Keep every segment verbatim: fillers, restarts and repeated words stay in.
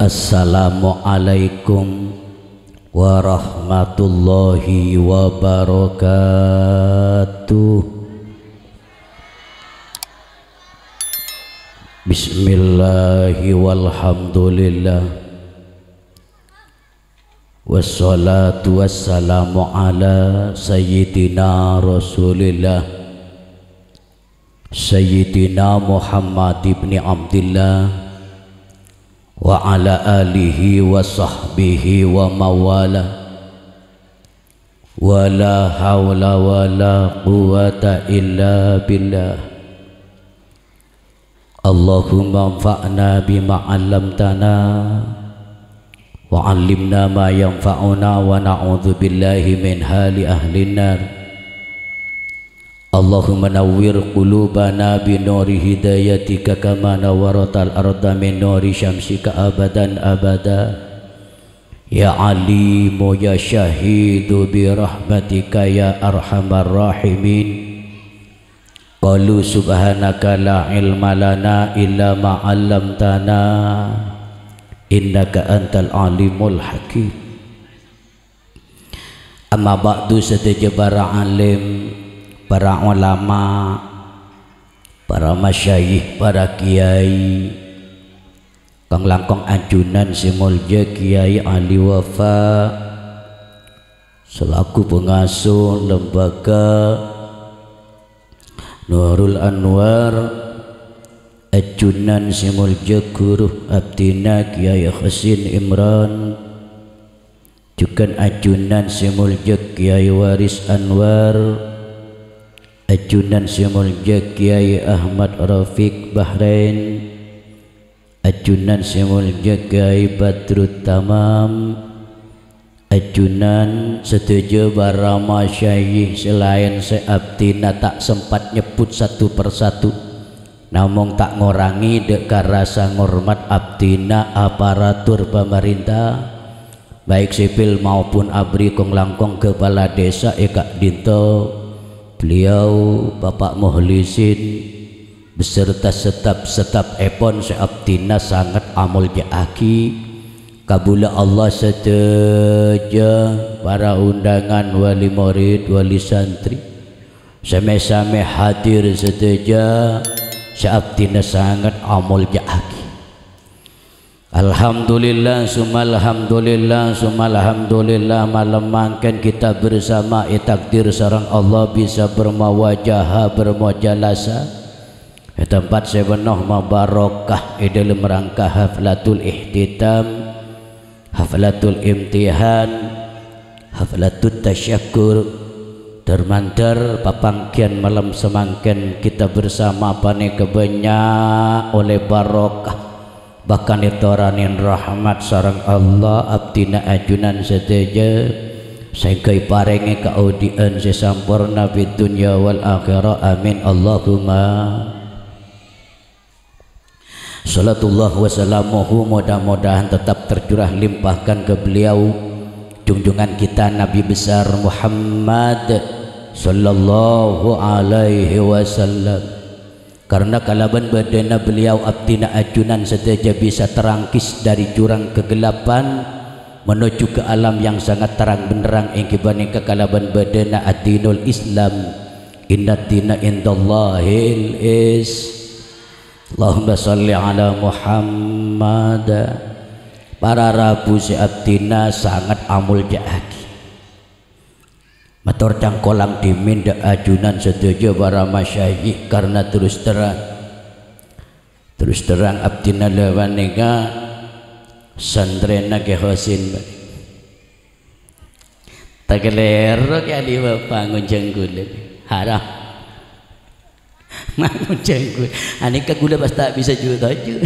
Assalamualaikum warahmatullahi wabarakatuh. Bismillahi walhamdulillah. Wassalatu wassalamu ala sayyidina Rasulillah, Sayyidina Muhammad ibni Abdillah, wa ala alihi wa sahbihi wa mawala. Wa la haula wa la quwwata illa billah. Allahumma anfa'na bima 'allamtana, wa 'allimna ma yanfa'una, wa na'udzu billahi min hali ahlin nar. Allahumma nawwir qulubana bi nuri hidayatika kama nawwartal arda min nuri syamsika abadan abada. Ya Alimu ya Syahidu bi rahmatika ya arhamar rahimin. Qalu subhanaka la ilma lana illa ma 'allamtana innaka antal alimul hakim. Amma ba'du, sadhâjâ para alim, para ulama, para masyayikh, para kiai, kong-langkong ajunan sè molja Kiai Ali Wafa selaku pengasuh Lembaga Nurul Anwar, ajunan sè molja ghuru abdhina Kiai Hasin Imran, jhughân ajunan sè molja Kiai Waris Anwar, ajunan sè molja Kiai Ahmad Rafiq Bahrain, ajunan sè molja Kiai Badrut Tamam, ajunan sadhâjâ para masyayikh sè laèn sè abdhina ta' sempat nyebbhut satu persatu, namong ta' ngorangè dhâ' ka rasa ngormat abdhina aparatur pamarènta, baik sipil maupun ABRI, kong-langkong kepala desa è ka'dinto, beliau Bapak Muhlisin, beserta staf-stafèpon sè abdhina sanget amolja'aghi. Kabulâ Allah sadhâjâ, para undangan, wali murid, wali santri, sè mè-samè hadir sadhâjâ, sè abdhina sanget amolja'aghi. Alhamdulillah, summa alhamdulillah, summa alhamdulillah, malem mangkèn kita bersama ètakdir sareng Allah bisa bermawajaha, bermujalasa è tempat sè penuh mabarokah è dâlem rangka haflatul ihtitam, haflatul imtihan, haflatut tasyakkur. Dâr-mandâr papangghiyân malem samangkèn kita bersama panèka bânnya' ollè barokah, bahkan ètoranè rahmat sareng Allah abdhina ajunan sadhâjâ, sehingga èparèngè kaodi'ân sè samporna fid dunya wal akhirah. Amin, Allahumma. Salatullah wa salamuhu mudah-mudahan tetap tercurah limpahkan ke beliau, junjungan kita Nabi besar Muhammad sallallahu alaihi wasallam. Karena kalaban bâdâna beliau abdhina ajunan sadhâjâ bisa terangkis dari jurang kegelapan menuju ke alam yang sangat terang benderang, èngghi panèka kalaban bâdâna ad-dinul Islam. Innad dina indallahil is. Allahumma shalli ala Muhammad. Para rabu sè abdhina sanget amolja'aghi. Mator cangkolang dhimèn dhâ' ajunan sadhâjâ para masyayikh, karna terus terang, terus terang abdhina la panèka santrèna Kè Hosin. Takalèro kèya Ali Bapa ngonjhâng ghulâ. Haram. Ngonjhâng ghulâ. Anèka ghulâ pas ta' bisa ju-toju.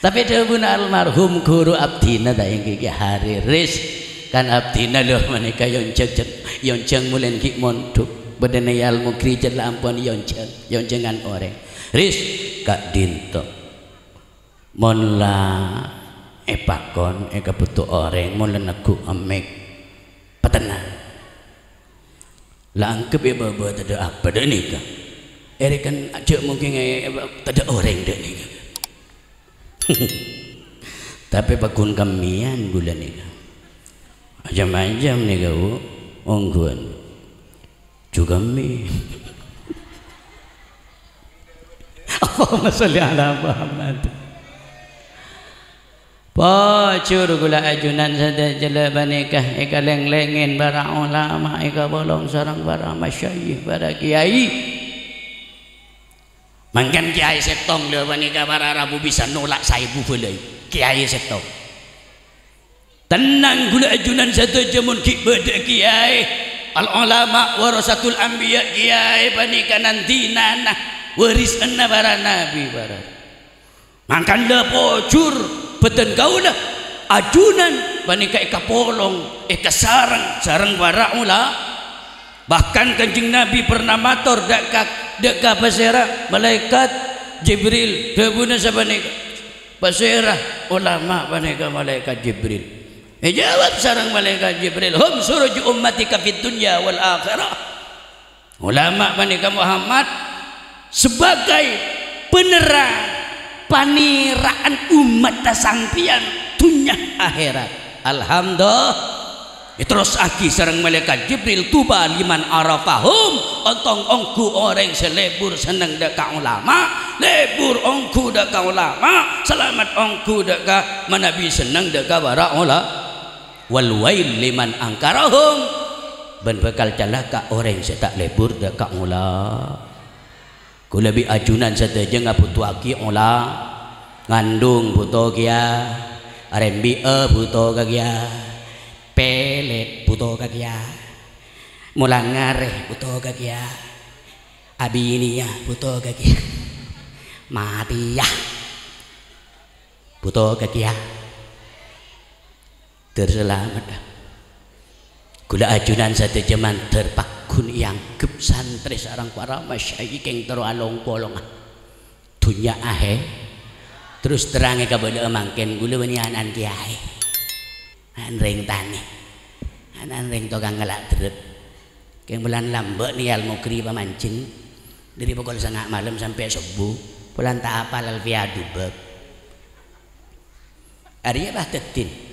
Tapè dhâbuna almarhum ghuru abdhina ta' èngghi Kè Hari, Ris, kan abdhina lho panèka èonjhâng, èonjhâng molèn ghi' mondhuk. Bâdâna èalmo grijâl la ampon èonjhâng, èonjhângan orèng. Ris, ka'dinto. Mon la èpakon, èkabhuto orèng, mon la neggu' emmèk, patennang. La anggep è bâbâ tadâ' apa dhâ' nèka. Èrèkan jhâ' mungkin è, è, tadâ' orèng dhâ' nèka. Tapè pagghun kammèyan ghulâ nèka. Macem-macem nèka, Bu. Ongghuwân. Jhughâ mè. Allahumma sholli ala Muhammad. Pojhur ghulâ ajunan sadhâjâ la panèka èkalèng-lèngèn para ulama, èkapolong sareng para masyayikh, para kèyaè. Mangkèn kèyaè sèttong la panèka para rabu bisa nolak saèbu bâlâi. Kèyaè sèttong. Tennang ghulâ ajunan sadhâjâ mon ghi' bâdâ kèyaè. Al ulama warasatul anbiya, kèyaè panèka nan-dinana, warisanna para nabi, para. Mangkana pojhur bhâdhân kaulâ, ajunan panèka èkapolong, èkasareng sareng para ula-, Bahkan Kanjeng Nabi pernah mator dâ' ka, dâ' ka pasèra? Malaèkat Jibril. Dhâbuna sapanèka, "Pasèra ulama panèka, Malaèkat Jibril?" Èjâwâb sareng Malaèkat Jibril, "Hum suruju ummatika fid dunya wal akhirah." Ulama panèka, Muhammad, sebagai penerang, panèra'an ommatta sampèyan dhunnya akhèrat. Alhamdulillah. Èterrossaghi sareng Malaèkat Jibril, "Tuba liman arafahum." Ontong ongghu orèng sè lebur senneng dâ' ka ulama, lebur ongghu dâ' ka ulama, salamet ongghu dâ' ka manabi senneng dâ' ka para ula-, "Wal wail liman angkarahum." Bân bhâkal calaka' orèng sè ta' lebur dâ' ka ula-, Kaulâ bi' ajunan sadhâjâ ngabhutoaghi ola, ngandung bhuto kèya, arembi'â bhuto ka kèya, pèlèt bhuto ka kèya, mola ngarè bhuto ka kèya, abinèya bhuto ka kèya, matèya bhuto ka kèya. Dhâr salamet. Kaulâ ajunan sadhâjâ mandhâr pagghun èangghep santrè sareng para masyayikh kèng terro along-polongan. Dhunnya ahè-, terros terrangè kabâlâ'â mangkèn, kaulâ bânnè ana'na kèyaè. Ana'na rèng tanè. Ana'na rèng tokang ngala' dherrep. Kèng bulân lambâ' nèyal moghrib pamanjheng. Dâri pokol sanga' malem sampè' sobbhu. Bulân ta' apal Alfiyah du bab. Arèya pas teddhin.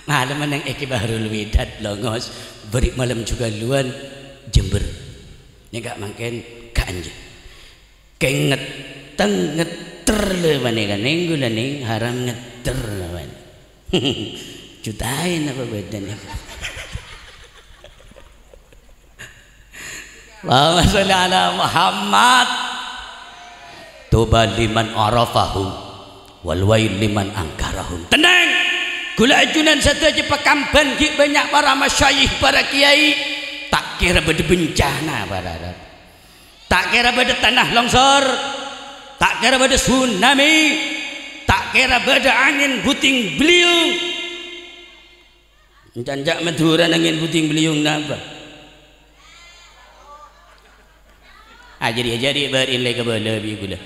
Malem neng è Baharul Widad, Longos, bâri' malem jhughân luwân, Jember. Nèka mangkèn ka anjing. Kèng ngetteng, ngetter lè panèka, neng kaulâ neng haram ngetter lè panèka. Jutaèn apa bâdâna? Allahumma sholli ala Muhammad. Tuba liman arafahum, wal wail liman angkarahum. Tenang! Kaulâ ajunan sadhâjâ pakambân ghi' bânnya' para masyayikh, para kèyaè. Ta' kèra bâdâ bencana, para. Ta' kèra bâdâ tana longsor, ta' kèra bâdâ tsunami, ta' kèra bâdâ angèn puting beliung. Encan ca' Madhurâ angèn puting beliung napa? Ajâri-ajâri bâri' lè kabâlâ bi' kaulâ.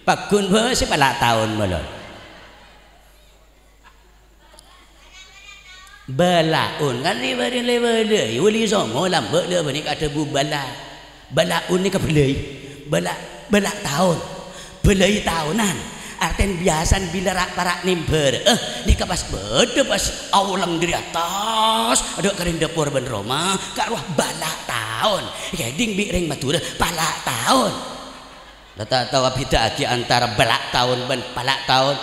Pagghun bâ sè pala' taon malolo. Bâlâ'un, kan lè-bâlâ, lè-bâlâ, wali songo lambâ' lè bânnè kadhâbu bâlâ. Bâlâ'un nèka bâlâi. Bâlâ, bâlâ taon. Bâlâi taonan. Artèna biyasana bilâ ra'-para' nèmbârâ'â, nèka pas bâdâ pas aolèng dâri attas, adâ' ka rèng dâpor bân roma, ka rowa bâlâ taon. Èkèdhing bi' rèng Madhurâ, pala' taon. La ta' tao abhidhâ'aghi antara bâlâ taon bân pala' taon.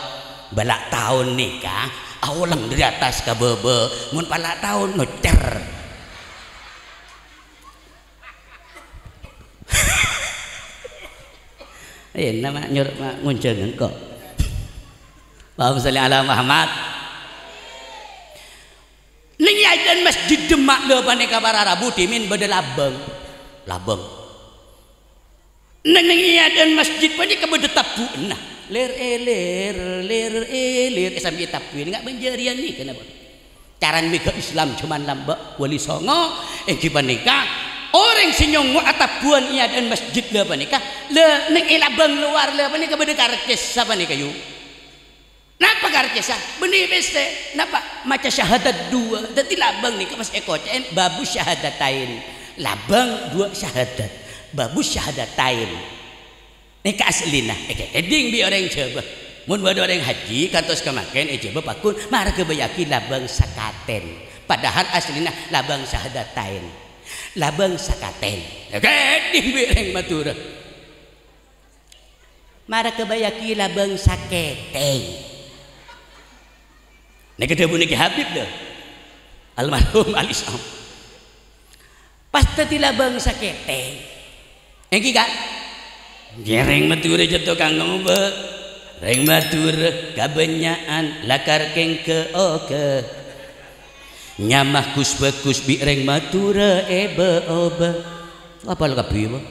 Bâlâ taon nèka aolèng dâri attas ka bâbâ, mon pala' taon nocèr. Ènna ma' nyor-, ma' ngonjhâng engko'. Allahumma sholli ala Muhammad. Neng è adâ'na masjid Demak lè panèka para rabu dhimèn bâdâ labâng. Labâng. Neng, neng è adâ'na masjid panèka bâdâ tabbhu'na. Lèr è lèr, lèr è lèr, è sambi tabbhu'i nga' bân jârèya nèka napa? Carana mèghâ Islam jhâman lambâ', wali songo, èngghi panèka orèng sè nyongngo'a tabbhu'ân è adâ'na masjid lè panèka, lè neng è labâng lowar lè panèka bâdâ karcis sapanèka, yu. Napa karcissa? Bânnè pèssè. Napa? Maca syahadat duwâ'. Dhâddhi labâng nèka pas èkoca'è babu syahadatain. Labâng duwâ' syahadat. Babu syahadatain. Nèka aslina, èkèdhing bi' orèng Jhâbâ. Mon bâdâ orèng haji kantos kamangkèn è Jhâbâ pagghun, mara ghâbâyyaghi labâng sakatèn. Padahal aslina labâng syahadatain. Labâng sakatèn. Èkèdhing bi' orèng Madhurâ. Mara ghâbâyyaghi labâng sakètèng. Nèka dhâbuna Kè Habib, lho. Almarhum Ali Syam. Pas dhâddhi labâng sakètèng. Èngghi, Ka'? Ngghi, rèng Madhurâ cèto kang ngobâ. Rèng Madhurâ kabânnya'an lakar kèng ghâ-oghâ. Nyama ghus-bhâghus bi' rèng Madhurâ èbâ-obâ. Apal kabbhi, Pak?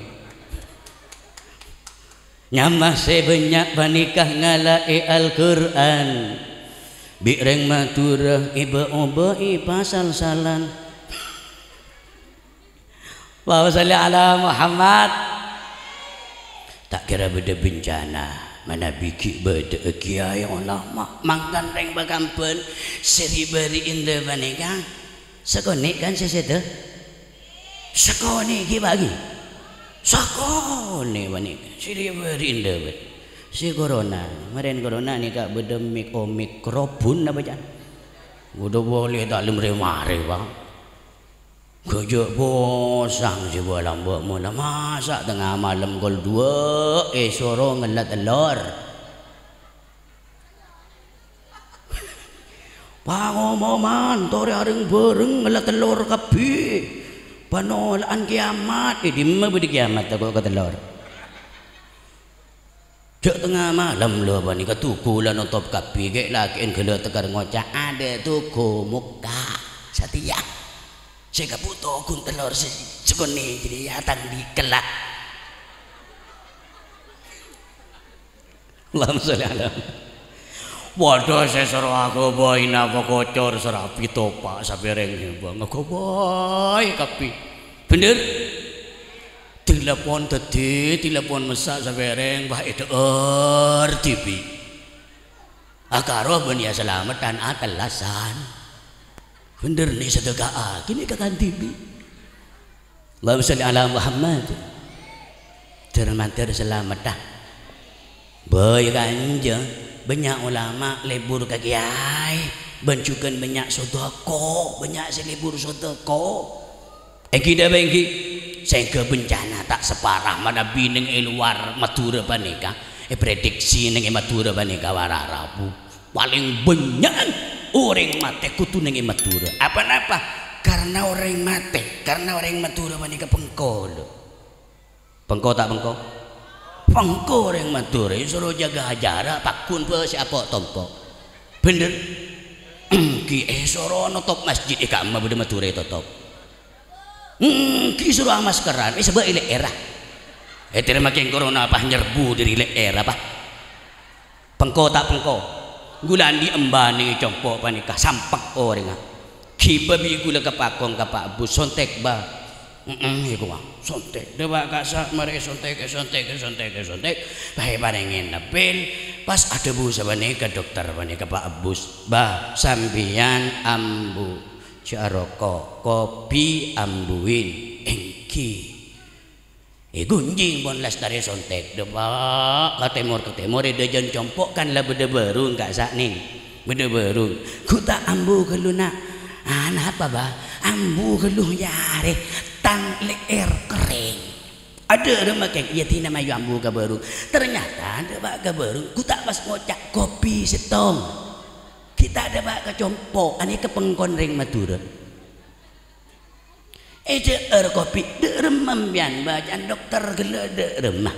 Nyama sè bânnya' panèka ngala'è Al-Qur'an. Bi' rèng Madhurâ èbâ-obâi pasal-salan. Allahumma shalli ala Muhammad. Ta' kèra bâdâ bencana, manabi ghi' bâdâ'â kiai ulama, mangkana rèng Bakamban sè ri-bâri' èndâ panèka. Sakonè' kan sè sèdâ? Sakonè' ghi, Pak, ghi. Sakonè' panèka. Sè ri-bâri' èndâ, Pak. Sè corona, marèn corona nèka bâdâ mik-, omikrobun apa, Can? Bâdâ polè ta' lem rè-marè, Pak. Ghâjâ' posang sè bâlâmbâ' mola masa' tengnga malem kol duwâ' èsoro ngella tellor. Pangomoman torè areng-bâreng ngella tellor kabbhi. Panola'an kiamat. È dimma bâdâ kiamat tako' ka tellor? Jhâ' tengnga malem lho panèka, toko la notop kabbhi, kè'-lakè'en ghellâ' tekar ngoca', "Adâ' toko mokka'." Satèya. Sè kabhuto ghun tellor sè sakonè' jârèya tang dikella'. Allahumma sholli ala. Padâ sè soro aghâbây napa kocor sarabi topa' sapèrèng hèbâng. Aghâbây kabbhi. Bhender? Telepon dhâddhi, telepon messa' sapèrèng, bâh èdhâ'âr dhibi'. Akaro bân ya salamet tan atellasan. Bhender nè' sadhâka'a, kènè' ka kan dhibi'. Allahumma sholli ala Muhammad. Dhâr-mandhâr salamet, ah. Bâi kanja, bânnya' ulama lebur ka kiai, bân jhughân bânnya' sodako, bânnya' sè lebur sodako. Èngghi napa èngghi? Sèngghâ bencana ta' sapara manabi neng è lowar Madhurâ panèka, èprediksi neng è Madhurâ panèka wara rabu. Palèng bânnya'an orèng matè kodhu neng è Madhurâ. Apa-napa? Karna orèng matè, karna orèng Madhurâ panèka pengko, lho. Pengko ta' pengko? Pengko orèng Madhurâ, èsoro jâgâ jhârâ', pagghun bâ sè apo' tompo'. Bhender? Èngghi èsoro notop masjid, è ka'emma bâdâ Madhurâ ètotop. Èngghi èsoro amaskeran, èsabâ' è lè'èrra. Ètèrèma kèng corona, apa nyerbu dâri lè'èrra, apa? Pengko ta' pengko? Ghulâ andi' emba neng è compo' panèka, sampèk orèngnga. Ghibâ bi' ghulâ ka pakong ka Pak Bus, sontèk, Bâ. Heeh, èkowa, sontèk. Dâpa' ka'issa' marè èsontèk, èsontèk, èsontèk, èsontèk. Bâ èparèngè nepil, pas adhâbu sapanèka dokter panèka Pak Bus, "Bâ, sampèyan ambu jhâ' aroko', kopi ambuin." Èngghi. Èghunjing pon lastarè sontèk, dâpa' ka tèmor, ka tèmor, è dâjâna compo' kan la bâdâ bârung ka'issa' neng. Bâdâ bârung. "Ghu ta' ambu ghâllu, Na'." "Anapa, Bâ?" "Ambu ghâllu, iyâ arè tang lè'èr kerrèng." "Adâ' remma kèng?" "Iyâ, dinah mayu ambu ka bârung." Ternyata dâpa' ka bârung, ghu ta' pas ngoca', "Kopi sèttong." Ghi' ta' dâpa' ka compo', anèka pengkon rèng Madhurâ. Èdhâ'âr kopi, "Dâ' remma sampèyan, Bâ, can dokter ghellâ' dâ' remma."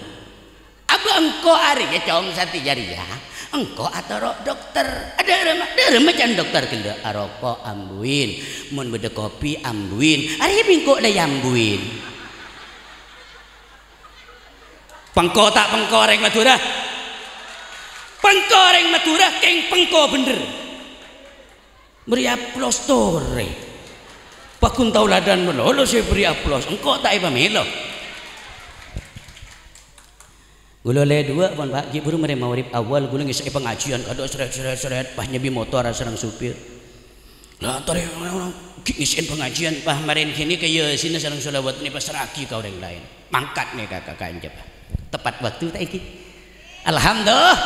"Abâ' engko' arèya, Cong, satèya rèya. Engko' atoro' dokter." "Dâ' remma, dâ' remma can dokter ghellâ'." "Aroko' ambuin, mon bâdâ kopi ambuin." "Arèya bi' engko' la èambuin." Pengko ta' pengko rèng Madhurâ? Pengko rèng Madhurâ, kèng pengko bhender. Bâri' aplos torè. Pagghun taoladhân malolo sè bâri' aplos, engko' ta' èpamèlo. Ghulâ lè duwâ' pon, Pak, ghi' buru marè maghrib awal, ghulâ ngèssè'è pangajiân, kadhâ' srèt, srèt, srèt, pas nyabbi motor asareng supir. La, torè, ghi' ngèssè'è pangajiân, pas marèn ghânèka Yasinna sareng sholawat nè pas serraghi ka orèng laèn. Mangkat nè ka, ka, ka enjâ, Pak. Tepat waktu ta' ènggi? Alhamdulillah.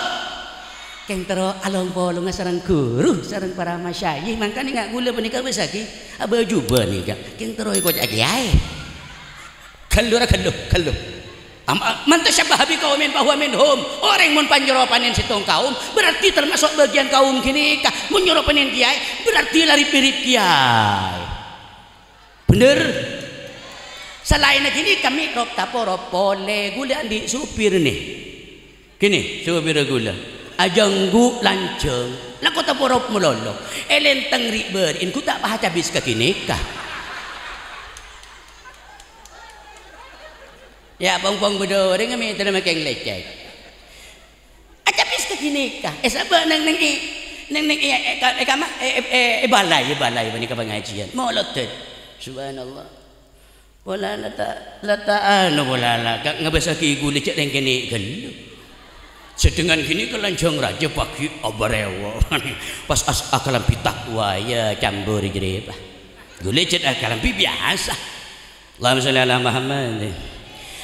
Kèng terro along-polonga sareng ghuru, sareng para masyayikh, mangkana nga' ghulâ panèka bâsaghi abâjubâ nèka. Kèng terro èkoca'aghi aè. Ghâllu ra ghâllu, ghâllu. Am-, a-, "Man tasyabbaha biqaumin fahuwa minhum." Orèng mon panyeropanèn sèttong kaum, berarti termasuk bagian kaum ghânèka. Mon nyeropanèn kèyaè, berarti la rip-mirip kèyaè. Bhender? Salaènna ghânèka mè' rop-taporop polè, ghulâ andi' supir nè. Ghânè, supirra ghulâ. Ajângghu' lanjhâng, la ko-taporop malolo. Èlèntèng ri'-bâri'na, ghu ta' pas acabis ka ghânèka. Ya', pong-pong bâdâ orèng mètèna makèng lècèk. Acabis ka ghânèka. È, sabâ' neng, neng è, neng, neng è, è, ka-, è kama-, è, è, è, è balai, è balai panèka pangajiân. Molodhân. Subhanallah. Polana ta', la ta' anu polana, ka-, ngabâsaghi ghulâ cè' rèng kènè' ghâllu. Sèdhengan ghânèka lanjhâng rajâ paghi' abârèwa. Pas as-, akalambhi takwa, ya, cambur jârèya, Pak. Ghulâ cè' akalambhi biyasa. Allahumma sholli ala Muhammad.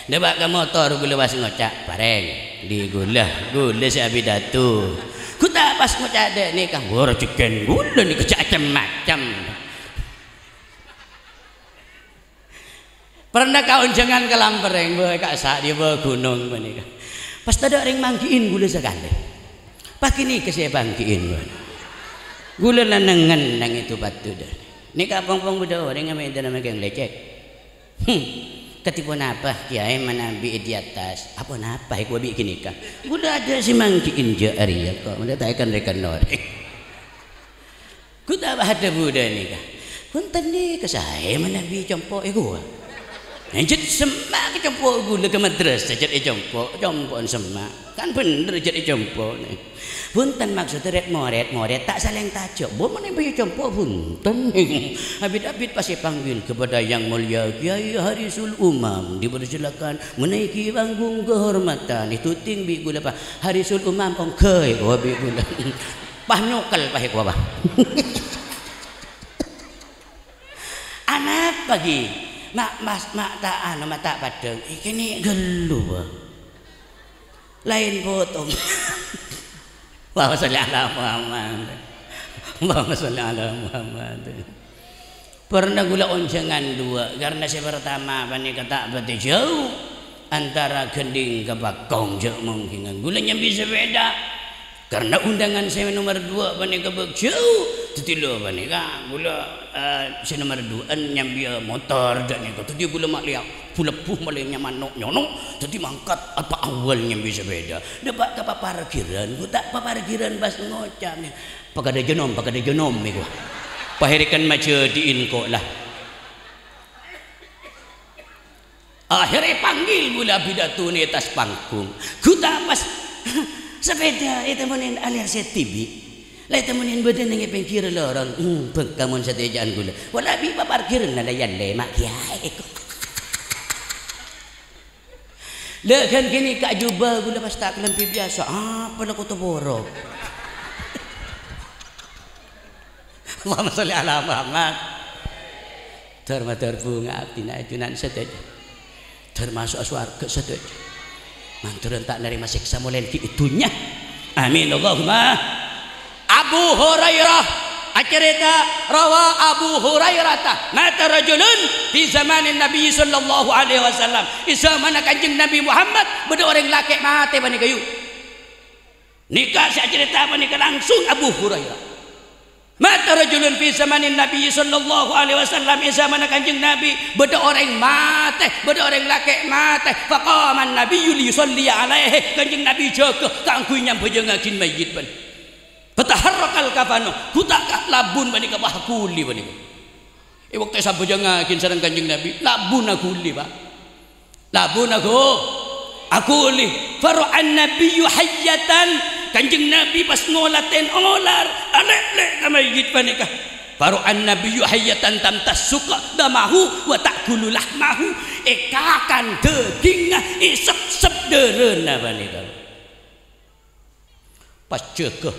Dâpa' ka motor ghulâ pas ngoca', "Parèng, dhi ghulâ, ghulâ sè apidato." Ghu ta' pas ngoca' dâ' nèka, "Wah, rajhekkèn ghulâ nèka jhâ' cem-macem." Pernah kaonjhângan ka Lamperèng, bâ, è ka'issa' dhi bâ ghunong panèka. Pas tadâ' rèng mangghi'in ghulâ sakalè. Pas ghânèka sè èpangghi'in ghulâ. Ghulâ la nengngen nang èdhu paddhu dâ. Nèka pong-pong bâdâ orèng amèdana makèng lècèk. Hmm. Kadhi ponapa, Kèyaè, manabi è di atas? Aponapa èkowa bi' ghânèka? Ghulâ adâ' sè mangghi'in jâ' arèya kok, mala ta' èkan-rèkan orèng. Ghu ta' pas adhâbu dâ' nèka. Bhunten nèka saè manabi compo' èkowa. Jhât semma' ka compo' ghulâ ka madrasah jhât ècompo', compo'na semma'. Kan bhender jhât ècompo' nè. Bhunten maksoddhâ rèd-morèd, morèd ta' salèng tajhâ'. Bâ' manabi compo' bhunten. Abit-abit pas èpanggil kepada yang mulia Kiai Harisul Umam dipersilakan menaiki panggung kehormatan. Ètodhing bi' ghulâ, Pak. Harisul Umam ongghâ èkowa bi' ghulâ. Pas nyokel, pas èkowa, pas. Anapa ghi? Ma', mas, ma' ta' anu, ma' ta' paddhâng. È kènè' ghâllu, Pak. Laèn potong. Allahumma sholli ala Muhammad. Allahumma sholli ala Muhammad. Pernah ghulâ onjhângan duwâ', karna sè partama panèka ta' patè jhâu antara ghândhing ka pakong, jhâ' mongkènan. Ghulâ nyambi sapèda. Karna undangan sè nomer duwâ' panèka bâk jhâu, dhâddhi la panèka ghulâ, eh, sè nomer duwâ'ân nyambiyâ motor jhâ' nèka. Dhâddhi ghulâ ma' lèya bu-lebbu malè nyamano' nyono', dhâddhi mangkat apa awal nyambi sapèda. Dâpa' ka paparkirân, ghu ta' paparkirân pas ngoca' nè, "Pakadâ jhâ' nom, pakadâ jhâ' nom," èkowa. Pahèrèkan majâdhi'in ko' la. Akhèrra èpanggil ghulâ apidato nè attas panggung. Ghu ta' pas sapèda ètemmonin alèya sè dhibi'. La ètemmonin bâdâna neng è pèngghir lorong. Hmm, bengka mon satèja'an ghulâ. Wala bi' paparkirânna la èyallè ma' kèyaè. La ghân ghânèka jhubâ ghulâ pas ta' kalambhi biyasa. Apa la koto boro'? Allahumma sholli ala Muhammad. Dâr-madâr bhunga abdhina ajunan sadhâjâ. Dâr maso'a sowarghâ sadhâjâ. Mandhârân ta' narèma sèksa molaè ghi' è dhunnya. Amin, Allahumma. Abu Hurairah acarèta, rawa Abu Hurairata, mata rajulun fi zamanin Nabi sallallahu alaihi wasallam. È zamanna Kanjeng Nabi Muhammad, bâdâ orèng lakè' matè panèka, yu. Nèka sè acarèta panèka langsung Abu Hurairah. Mata rajulun fi zamanin Nabi sallallahu alaihi wasallam, è zamanna Kanjeng Nabi, bâdâ orèng matè, bâdâ orèng lakè' matè. Faqama an-Nabiyyu liyusalliya alaihi. Kanjeng Nabi jâgâ kaangghuy nyambhâjângaghi mayyit, bân. Fataharrakal kafanu, ghu ta' ka-, labun panèka, wah, aghuli panèka. È bâkto èsambhâjângaghi sareng Kanjeng Nabi, labun aghuli, Pak. Labun aghu-, aghuli. Fara'an Nabiyyu hayyatan. Kanjeng Nabi pas ngolatèn olar, alè'lè' ka mayyit panèka. Fara'an Nabiyyu hayyatan tamtassu qadamahu wa ta'kulu lahmahu. Èkakan dhâgingnga, èsepsep dârâna panèka. Pas jâgâ.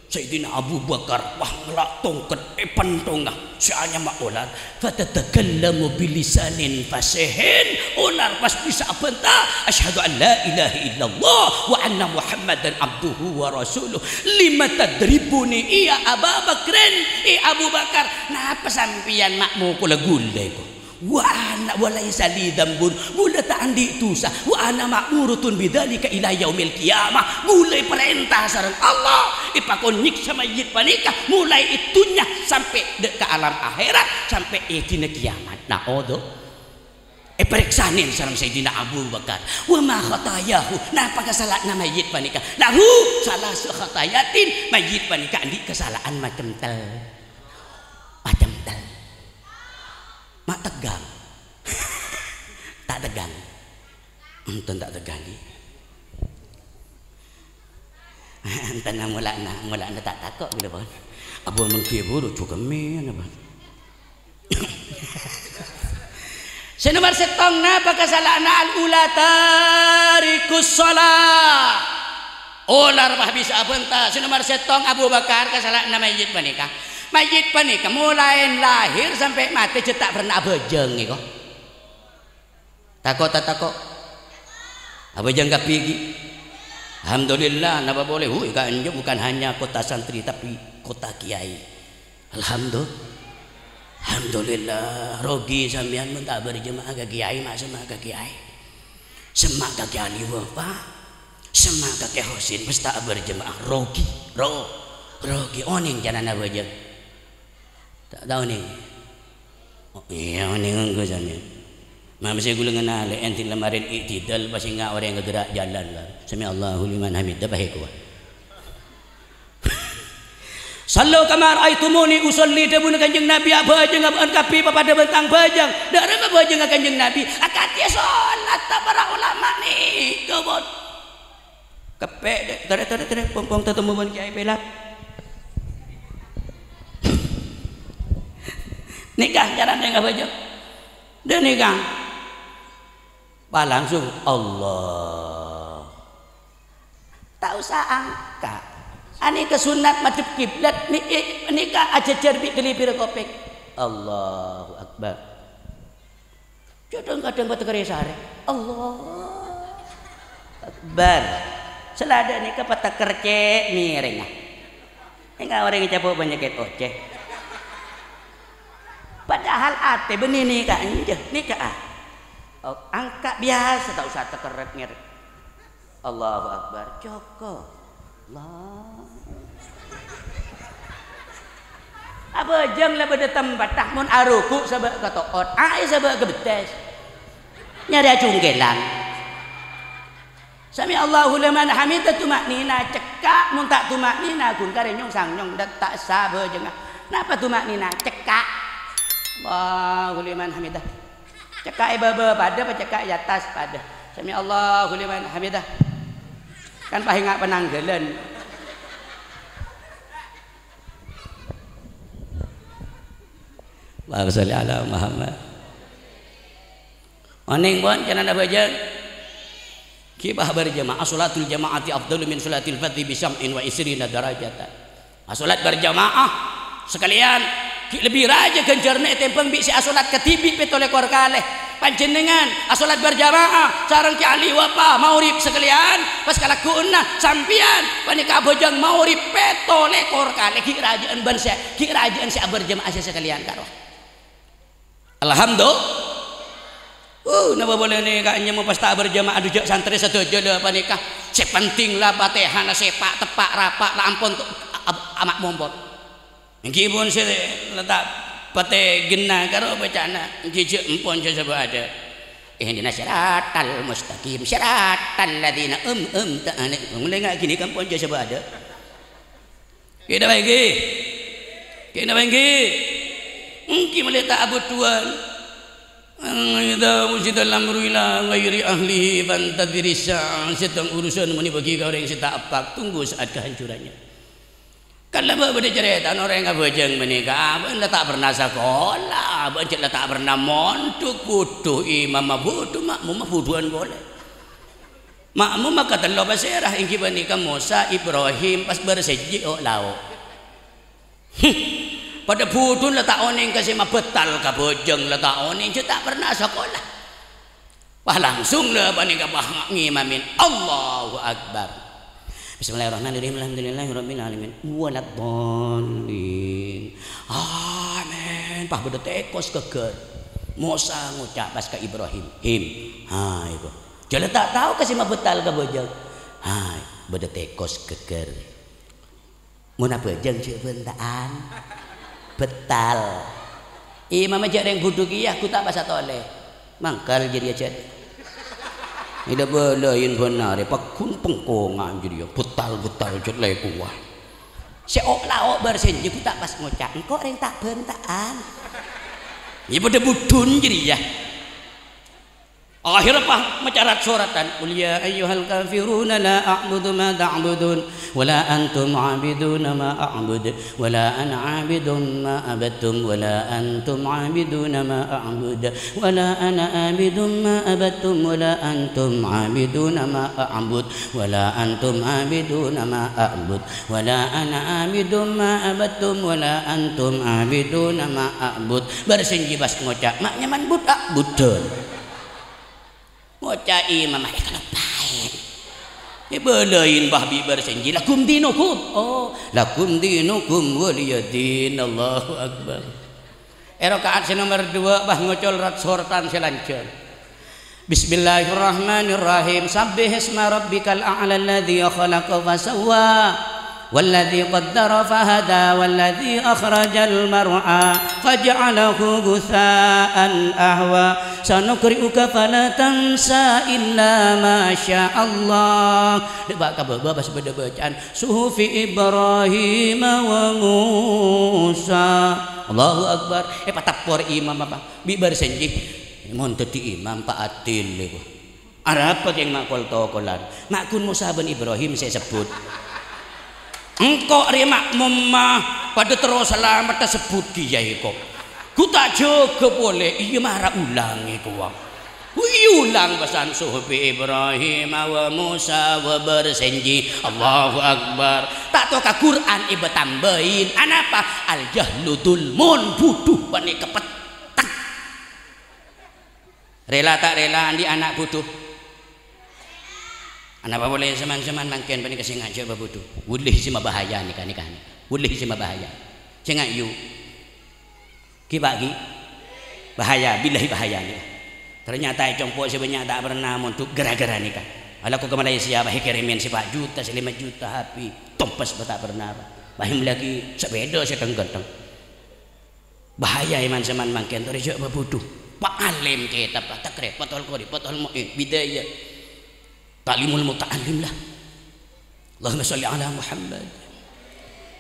Sayyidina Abu Bakar, wah, ngala' tongket è pentongnga sè anyama olar. Fatatakallamu bilisanin fasihin, olar pas bisa abhânta, "Asyhadu an la ilaha illallah wa anna Muhammadan abduhu wa rasuluh." "Lima tadribuni ya Aba Bakrin?" "Eh, Abu Bakar, napa sampèyan ma' mokola ghulâ, ko?" "Wa ana, wa laisa li dzambun, ghulâ ta' andi' dhusa. Wa ana ma'muratun bidzalika ila yaumil qiyamah, ghulâ èparènta sareng Allah, èpakon nyèksa mayyit panèka molaè è dhunnya sampè' dâ' ka alam akhèrat, sampè' è dina kiyamat." Na'udzu-, èparèksanè sareng Sayyidina Abu Bakar. "Wa ma khatayahu, napa kasala'anna mayyit panèka?" "Lahu salasu khatayatin, mayyit panèka andi' kasala'an macem tel-, macem tel-, Ma' tegghâng? Ta' tegghâng? Enten ta' tegghâng, ghi. Enten, mola'na, mola'na ta' tako' ghulâ, pon. Apa mangkè buru jhughâmèn, apa? Sè nomer sèttong, napa kasala'anna? Al-ula tarikus shalah. Olar pas bisa abhânta. Sè nomer sèttong, Abu Bakar, kasala'anna mayyit panèka. Mayyit panèka molaè lahèr sampè' matè jhâ' ta' pernah abhâjâng, èko. Tako' ta' tako'? Abhâjâng kabbhi, ghi. Alhamdulillah, napa polè? Hu, ka'anja bukan hanya kota santri, tapi kota kiai. Alhamdu-, Alhamdulillah, rogi sampèyan mon ta' abhârjâma'ah ka kiai, ma' semma' ka kiai. Semma' ka Kè Ali Wafa, semma' ka Kè Husin, pas ta' abhârjâma'ah, rogi, ro-, rogi. Onèng carana abhâjâng? Ta' tao, nèng? Oh, iyâ, onèng ongghu sampèyan. Ma' mèsè ghulâ nganalè, ènti lamarèn i'tidal, pas enga' orèng aghâra' jhâlân, kan. Sami'allahu liman hamidah, pas èkowa. "Shallu kama ra'aitumuni usalli," dhâbuna Kanjeng Nabi, "abhâjângnga bâ'ân kabbhi papadâ bân tang bhâjâng." Dâ' remma bhâjângnga Kanjeng Nabi? Akadhi salat, ta' para ulama nèka, pon. Keppè', dâ-, tarè, tarè, tarè, pong-pong tatemmo bân Kèyaè Pèlak. Nèka carana ngabhâjâng. Dâ' nèka. Pas langsung, Allah. Ta' osa angka'. Anèka sunnat madhep kiblat, nè-, è-, nèka ajhâjhâr bi' ghâlibir kopèng. Allahu Akbar. Kadhâng-kadhâng patekkerrè sarè. Allahu Akbar. Sè la dâ' nèka patekkerrè cè' mèrèngnga. Enga' orèng ècapo' panyakèt ocè. Padahal atè bânnè nèka enjâ', nèka a-, o-, angka' biyasa, ta' osa tekerrèt ngèrèng. Allahu Akbar, cokop. Allah. Abhâjâng la bâdâ tempatta, mon aruku' sabâ' ka to'ot, aè sabâ' ka bettès. Nyarè acungkèlan. Sami'allahu liman hamidah, tuma'nina, cekka', mon ta' tuma'nina, ghun karè nyong-sangnyong, dâ' ta' essa abhâjângnga. Napa tuma'nina? Cekka'. Allahu liman hamidah. Cekka' è bâbâ padâ, apa cekka' è attas padâ? Sami'allahu liman hamidah. Kan pas enga' panangghâlân. Allahumma shalli ala Muhammad. Onèng, pon, carana abhâjâng? Ghi' pas abhârjâma'ah, sholatul jama'ati afdalu min sholatil fadzi bi sab'in wa isrina darajatan. Asolat berjamaah sakalèyan ghi' lebbi rajâ ghânjhârânna ètèmbhâng bi' sè asolat kadhibi' pètto lèkor kalè. Panjhennengngan asolat berjamaah sareng Kè Ali Wafa maghrib sakalèyan, pas kalagghu'ânna sampèyan panèka abhâjâng maghrib pètto lèkor kalè, ghi' rajâ'ân bân sè, ghi' rajâ'ân sè aberjamaah sè sakalèyan, karo. Alhamdu-, Uh, napa polè nèka nyemmo pas ta' berjamaah dujâ' santrè sadhâjâ la panèka. Sè penting la Fatihana sè pa'-teppa' rapa' la ampon to-, a-, a-, ama' mompon. Èngghi pon sè la ta' patè ghenna karo bâcana, èngghi jhâ' ampon jhâ' sabâ' adâ'. Ihdinas siratal mustaqim, siratal ladzina em, em, ta' anè, mulai nga' ghini ka ampon jhâ' sabâ' adâ'. Kènapa èngghi? Kènapa èngghi? Èngghi malè ta' abhudhuwân. Idza wusidal amru ila ghairi ahlihi fantadziris sa'ah. Sèttong urusan mon èbâghi ka orèng sè ta' eppa', tunggu saat kehancurannya. Kan la bâ-, bâdâ carètana orèng abhâjâng panèka, bâ'na la ta' pernah sakola, bâ'na jhâ' la ta' pernah mondhuk, budhu imamma budhu, ma'mumma budhuwân polè. Ma'mum makatello pasèra, èngghi panèka Mosa, Ibrahim, pas bârâs jhâ' o'-lao'. Huh, padâ bhudhuna la ta' onèng ka sè mabettal kabhâjâng, la ta' onèng, jhâ' ta' pernah sakola. Wah, langsung la panèka, wah, ngimami. Allahu Akbar. Bismillahirrahmanirrahim. Alhamdulillahirabbil alamin. Waladdallin. Amin. Pas bâdâ tèkos ghâggâr. Mosa ngoca' pas ka Ibrahim, "Him, ha, èko." Jhâ' la ta' tao ka sè mabettal kabhâjâng. Hai, bâdâ tèkos ghâggâr. Mon abhâjâng jhâ' bhânta'an. Bettal. Imamma jhâ' rèng bhudhu kèya, ghu ta' pas atolè. Mangkal jârèya jhâ'. Ila bâlâi bân arè, pagghun pengkongan jârèya. Bettal-bettal jhâ' lè kowa. Sè o'-lao' bârâs jhâ' ghu ta' pas ngoca', "Engko' rèng ta' bhânta'an." Iyâ padâ bhudhun jârèya. Akhèrra pas maca rat-soratan, "Qul ya ayyuhal kafiruna la a'budu ma ta'budun, wa la antum 'abiduna ma a'bud, wa la ana 'abidun ma 'abadtum, wa la antum 'abiduna ma a'bud, wa la ana 'abidun ma 'abadtum, wa la antum 'abiduna ma a'bud, wa la antum 'abiduna ma a'bud, wa la ana 'abidun ma 'abadtum, wa la antum 'abiduna ma a'bud." Bârâs jhâ' pas ngoca', "Ma' nyaman bud-abudân." Ngoca' imamma, "Eh, kaloppaè." Èbâlâi bâ' bi' bârâs jhâ', "Lakum dinukum." Oh, "Lakum dinukum waliyadin." Allahu Akbar. È raka'at sè nomer duwâ' bâ' ngocol rat-soratan sè lanjhâng. Bismillahirrahmanirrahim. Sabbihisma rabbikal a'la alladzi khalaqa fasawwa. Walladzi qaddara fahada, walladzi akhrajal mar'a, faja'alahu ghutsa'an ahwa. Sanuqri'uka fala tansa illa ma sya Allah. Dâ' bâ' ka bâbâ pas bâdâ bâcaan, "Suhufi Ibrahim wa Musa." Allahu Akbar. Èpatappor imamma bi' bârâs jhâ'. Mon dhâddhi imam, pa' adil, èko. Arapa kèng ma' kol-tokolan? Ma' ghun Mosa bân Ibrahim sè èsebbhut. Engko' rè ma'mumma padâ terro salameddhâ sebbhut kèya èko. Ghu ta' jâgâ polè, iyâ mara ulang èko, wong. Wi ulang pèsan, "Suhufi Ibrahim wa Musa wa bârâs jhâ'." Allahu Akbar. Ta' toka Qur'an èbâtambâi. Anapa? Al-jahlu dzulmun, bhudhu panèka petthek. Rèla ta' rèla andi' ana' bhudhu? Anapa polè sè man-sè man mangkèn panèka sè ngajhâk bhâbhudhu? Wâlih sè mabahaya nèka, nèka, nèka. Wâlih sè mabahaya. Sè ngajhâk. Ghi, Pa', ghi. Bahaya, billahi bahaya nèka. Ternyata è compo' sè bânnya' ta' pernah mondhuk gara-gara nèka. Alako ka Malaysia, bâh èkèrèmèn sè pa' juta, sè lèma juta, habi. Tompes bâ' ta' pernah, Pa'. Bâh èmellèyaghi sepeda sè dhâng-ghântheng. Bahaya è man-sè man mangkèn, torè jhâ' bhâbhudhu. Pa' alim kètab, la, Takrib, Fathul Qorib, Fathul Mu'in, Bidayah. Ta'limul Muta'allim, la. Allahumma shalli ala Muhammad.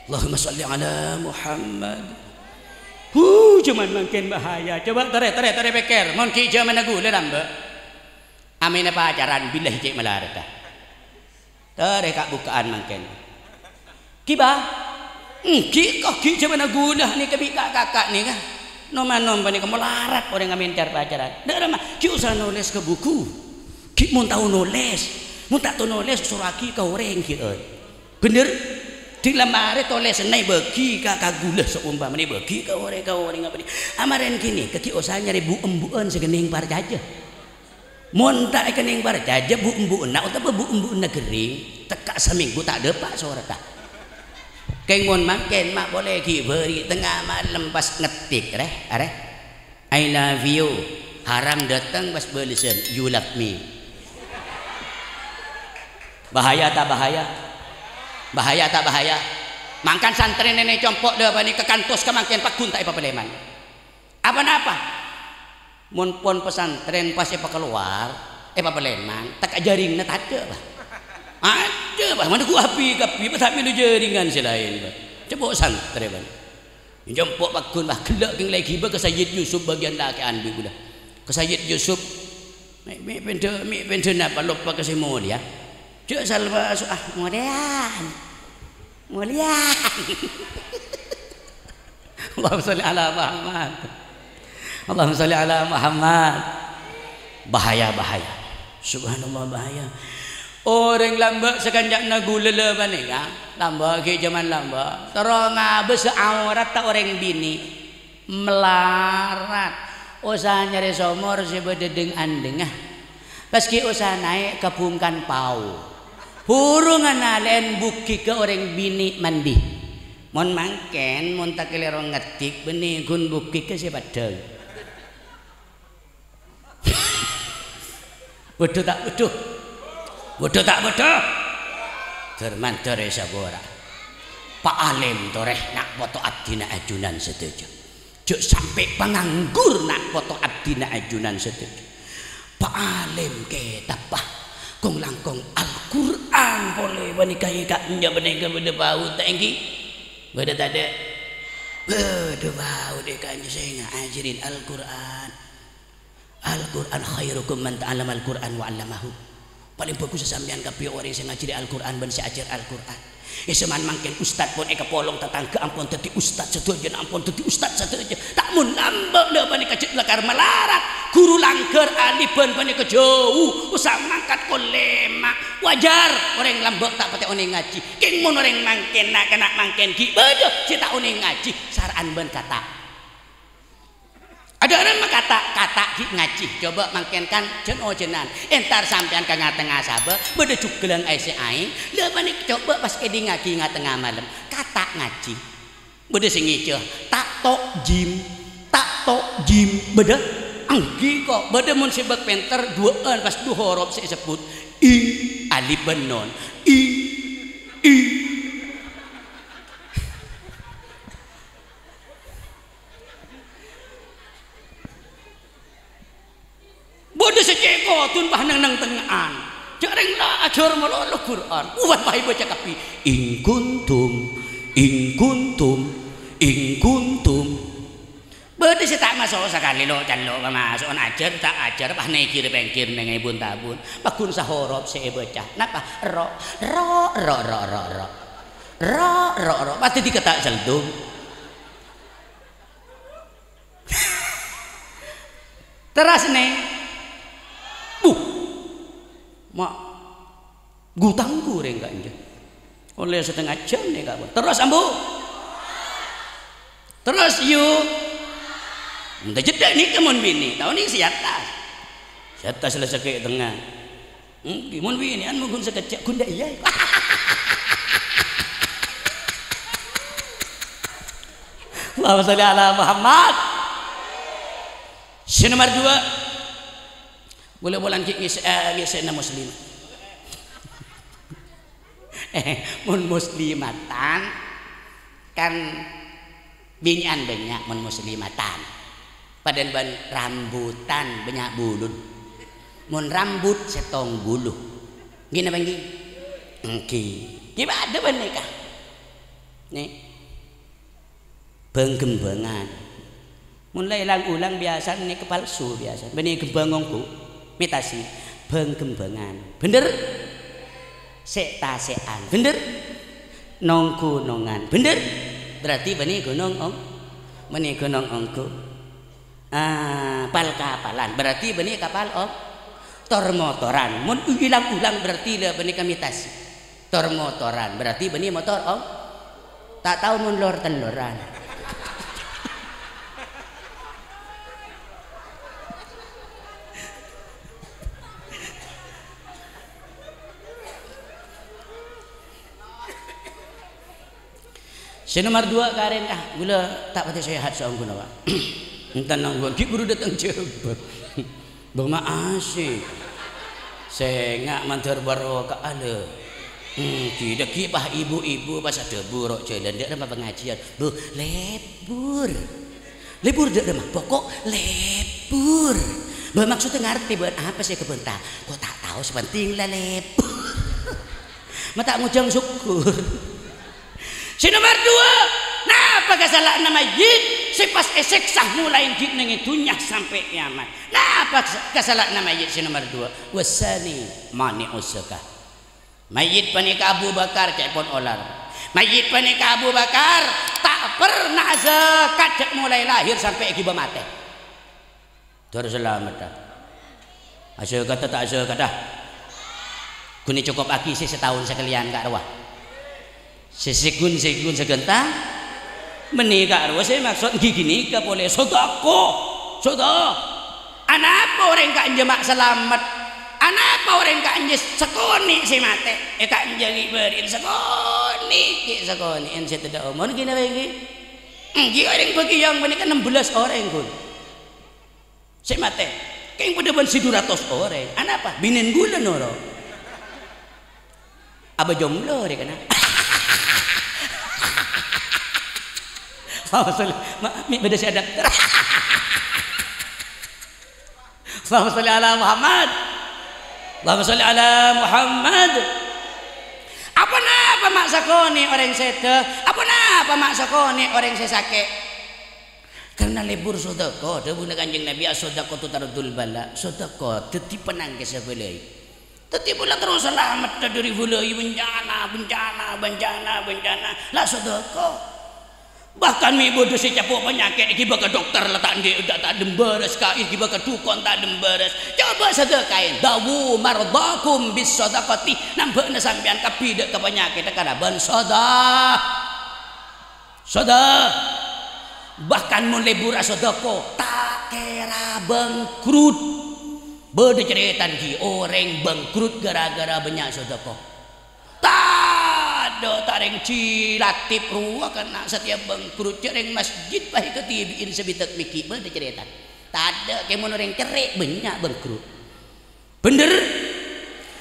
Allahumma shalli ala Muhammad. Huh, jhâman mangkèn bahaya. Coba torè, torè, torè pèkkèr. Mon ghi' jhâmanna ghulâ lambâ'. Amèna pacaran, billahi cè' malaradhâ. Torè ka'-buka'an mangkèn. Ghi, Pa'? Èngghi, ko' ghi' jhâmanna ghulâ nèka bi' ka'-kaka' nèka. Nom-anom panèka malarat orèng amèntar pacaran. Dâ' remma, ghi' osa nolès ka buku. Ghi' mon tao nolès. Mon ta' tao nolès, soroaghi ka orèng, ghi', oi. Bhender? Dhi' la marè tolèsanna èbâghi ka, ka ghulâ saompamana èbâghi ka orèng, ka orèng apa ni. Amarèn ghini, ka ghi' osa nyarè bu'-embu'ân sè kennèng parcajâ. Mon ta' èkennèng parcajâ, bu'-embu'na otabâ bu'-embu'na ghering, tekka' samènggu ta' dâpa' soratta. Kèng mon mangkèn, ma' polè ghi' bâri' tengnga malem pas ngetik, rè, arè, "I love you." Haram dâteng pas bâlessân, "You love me." Bahaya ta' bahaya? Bahaya ta' bahaya? Mangkana santrè nènè' compo' dâ' panèka kantos ka mangkèn paggun ta' èpapalèman. Apa-napa? Mon pon pesantren pas èpakalowar, èpapalèman, tekka' jaringnga tadâ', Bâh. Adâ', Bâh, mana ku api kabbhi, Bâh, ta' mèlo jaringan sè laèn, Bâh. Coba santrè, Bâh. Jhâmpo' paggun, Bâh, ghellâ' kèng la èghibâ ka Sayyid Yusuf bâgiyân lakè'an bi' ghulâ. Ka Sayyid Yusuf, mè', mè' pèndhâ, mè' pèndhâ napa loppa ka sè molèya. Jhâ' salpa su-, ah, molèya. Molèya. Allahumma shalli ala Muhammad. Allahumma shalli ala Muhammad. Bahaya, bahaya. Subhanallah, bahaya. Orèng lambâ' sakancana ghulâ la panèka, lambâ' ghi' jhâman lambâ', terro ngabâsa aoratta orèng binè', malarat, osa nyarè somor sè bâdâ dhâng-andhângnga, pas ghi' osa naè' ka bungkana pao, buru nganalè'è bukghi ka orèng binè' mandi. Mon mangkèn, mon takalèro ngèdhik, bânnè ghun bukghi ka sè paddhâng. Bâdâ ta' bâdâ? Bâdâ ta' bâdâ? Dâr-mandâr è sabâra'. Pa' Alim torè, na' poto abdhina ajunan sadhâjâ. Jhâ' sampè' panganggur, na' poto abdhina ajunan sadhâjâ. Pa' Alim kètabbhâ, kong-langkong Al-Qur'an polè panèka, èka' enjâ' panèka bâdâ paut ta' ènggi? Bâdâ tadâ'? Bâdâ paut èka' enjâ' sènga' ajhârin Al-Qur'an. Al-Qur'an khairukum man ta'allamal Qur'an wa 'allamahu. Palèng bhâghus sampèyan kabbhi orèng sè ngajhâri Al-Qur'an bân sè ajhâr Al-Qur'an. È, saman mangkèn ustad pon èkapolong tatangghâ ampon dhâddhi ustad sadhâjâ, ampon dhâddhi ustad sadhâjâ. Ta' mon lambâ' la panèka jhâ' lakar malarat. Ghuru langghâr alibân panèka jhâu, osa mangkat kol lèma'. Wajar orèng lambâ' ta' patè onèng ngajhi. Kèng mon orèng mangkèn, na'-kana' mangkèn ghi' bâdâ sè ta' onèng ngajhi, sara'an bân kata'. Adâ' rèng makata', kata' ghi' ngajhi. Coba mangkèn kan jhân-ojhânan. Entar sampèyan ka nga-tengnga sabâ, bâdâ jhughâlâng aèssè aèng. La panèka coba pas èdingngaghi nga-tengnga malem. Kata' ngajhi. Bâdâ sè ngèjâ, ta' to' jim, ta' to' jim. Bâdâ? Ènggi ko'. Bâdâ mon sè bâk pènter, duwâ'ân pas du horop sè èsebbhut. Ing, alif bân nun. Ing, ing. Bâdâ sè cè' kodun pas neng-neng tengnga'an. Jhâ' rèng la ajhâr malolo Qur'an. Uwan pas èbâca kabbhi. In kuntum, in kuntum, in kuntum. Bâdâ sè ta' maso' sakalè lo'-callo' pamaso'an ajhâr ta' ajhâr pas nègir-pènggir neng è bun-tabun. Paggun sahorop sè èbâca. Napa? Ro, ro, ro, ro, ro, ro. Ro, ro, ro. Pas dhâddhi kata' seldung. Terros, nè. Buh. Ma' gu-tanggu rèng ka'ènjâ. Ollè satengnga jhâm nè, Ka'. Terros, ambu. Terros, yu. Enta jhedda' nèka mon binè', tao nè sè attas. Sè attas la sakè' tengnga. Ènggi, mon binè'an mon ghun sakejjhâ', ghun dâ' iyâ. Allahumma shalli ala Muhammad. Sè nomer duwâ', bulâ polana ghi' ngèsè-, eh, ngèsèna muslimat. Eh, mon muslimatan, kan binè'an bânnya' mon muslimatan. Padâna bân rambutan bânnya' bulun. Mon rambut sèttong bulu. Ènggi napa ènggi? Ènggi. Ghi' padâ bân nèka. Nè. Bâng-ghembângan. Mon la èlang-ulang biyasana nèka palsu biyasana. Bânnè ghembâng ongghu. Mitasi. Bâng-ghembângan. Bhender? Sè'-tasè'an. Bhender? Nong-ghunongan. Bhender? Berarti bânnè ghunong ong-, bânnè ghunong ongghu. Ah, pal-kapalan. Berarti bânnè kapal ong-, tor-motoran. Mon èlang-ulang berarti la bânnè ka mitasi. Tor-motoran. Berarti bânnè motor ong-, ta' tao mon lor-telloran. Sè nomer duwâ' karèn, ah, ghulâ ta' patè sehat saongghuna, Pak. Enten nangghung, ghi' buru dâteng jhâbâ. Bâng ma' asik. Sènga' mandhâr barokah, alè. Hmm, ghi-, dhâggi' pas ibu-ibu pas adhâbu ro' jhâlân, dâ' remma pangajiyân. Bâh, lebbur. Lebbur dâ' remma, poko' lebbur. Bâh, maksodda ngartè bâ'na apa sè èkabânta? Ko' ta' tao, sè penting la lebbur. Ma' ta' ngojhâng sokkor. Sè nomer duwâ', napa kasala'anna mayyit sè pas èsèksa molaè ghi' neng è dhunnya sampè' kèyamat? Napa kas-, kasala'anna mayyit sè nomer duwâ'? Wasani mani'us zakah. Mayyit panèka Abu Bakar, ca'èpon olar. Mayyit panèka Abu Bakar ta' pernah azakat jhâ' molaè lahèr sampè' èghibâ matè. Dâr salameddhâ. Azakata ta' azakata? Ghun ècokopaghi sè sataon sakalèyan, Ka' rowa. Sè, sè ghun, sè ghun saghântang. Mènè, Ka' rowa, sè maksod ghi ghânèka polè, sodako. Soda. Anapa orèng ka'anja ma' salamet? Anapa orèng ka'anja sakonè' sè matè? È, ka'anja ghi' bâri'na sakonè', ghi' sakonè'an sè tadâ' omor ghi napa ènggi? Ènggi orèng bâgiyân panèka nem bellâs orèng, ghun. Sè matè, kèng padâ bân sè du ratos orèng. Anapa? Binèn ghulâ noro'. Abâ jomlo rè kana. Allahumma sholli, ma-, mè' bâdâ sè adapter. Allahumma sholli ala Muhammad. Allahumma sholli ala Muhammad. Aponapa ma' sakonè' orèng sèdhâ? Aponapa ma' sakonè' orèng sè sakè'? Karna lebur sodako, dhâbuna Kanjeng Nabi, "As-sodaqatu tardul bala." Sodako dhâddhi penangkis bâlâi. Dhâddhi pola terros salamet dhâri bâlâi, bencana, bencana, bencana, bencana. La sodako. Bahkan mè' bâdâ sè capo' panyakèt, èghibâ ka dokter, la ta' andi', ta', ta' dembârâs, ka èghibâ ka dukon, ta' dembârâs. Coba sodakaè, "Dawu mardhakum bis sodaqati." Nambâna sampèyan kabbhi dâ' ka panyakèt kalabân soda-, Soda-, bahkan mon lebur asodako, ta' kèra bangkrut. Bâdâ carètana ghi' orèng bangkrut ghârâ-ghârâ bânnya' sodako. Tadâ' ta' rèng jilatip rowa kèna satèya bangkrut, jhâ' rèng masjid pas èkadhibi'in sabitèk mèghi', bâdâ carètana. Tadâ' kèmon orèng cerrè' bânnya' bangkrut. Bhender?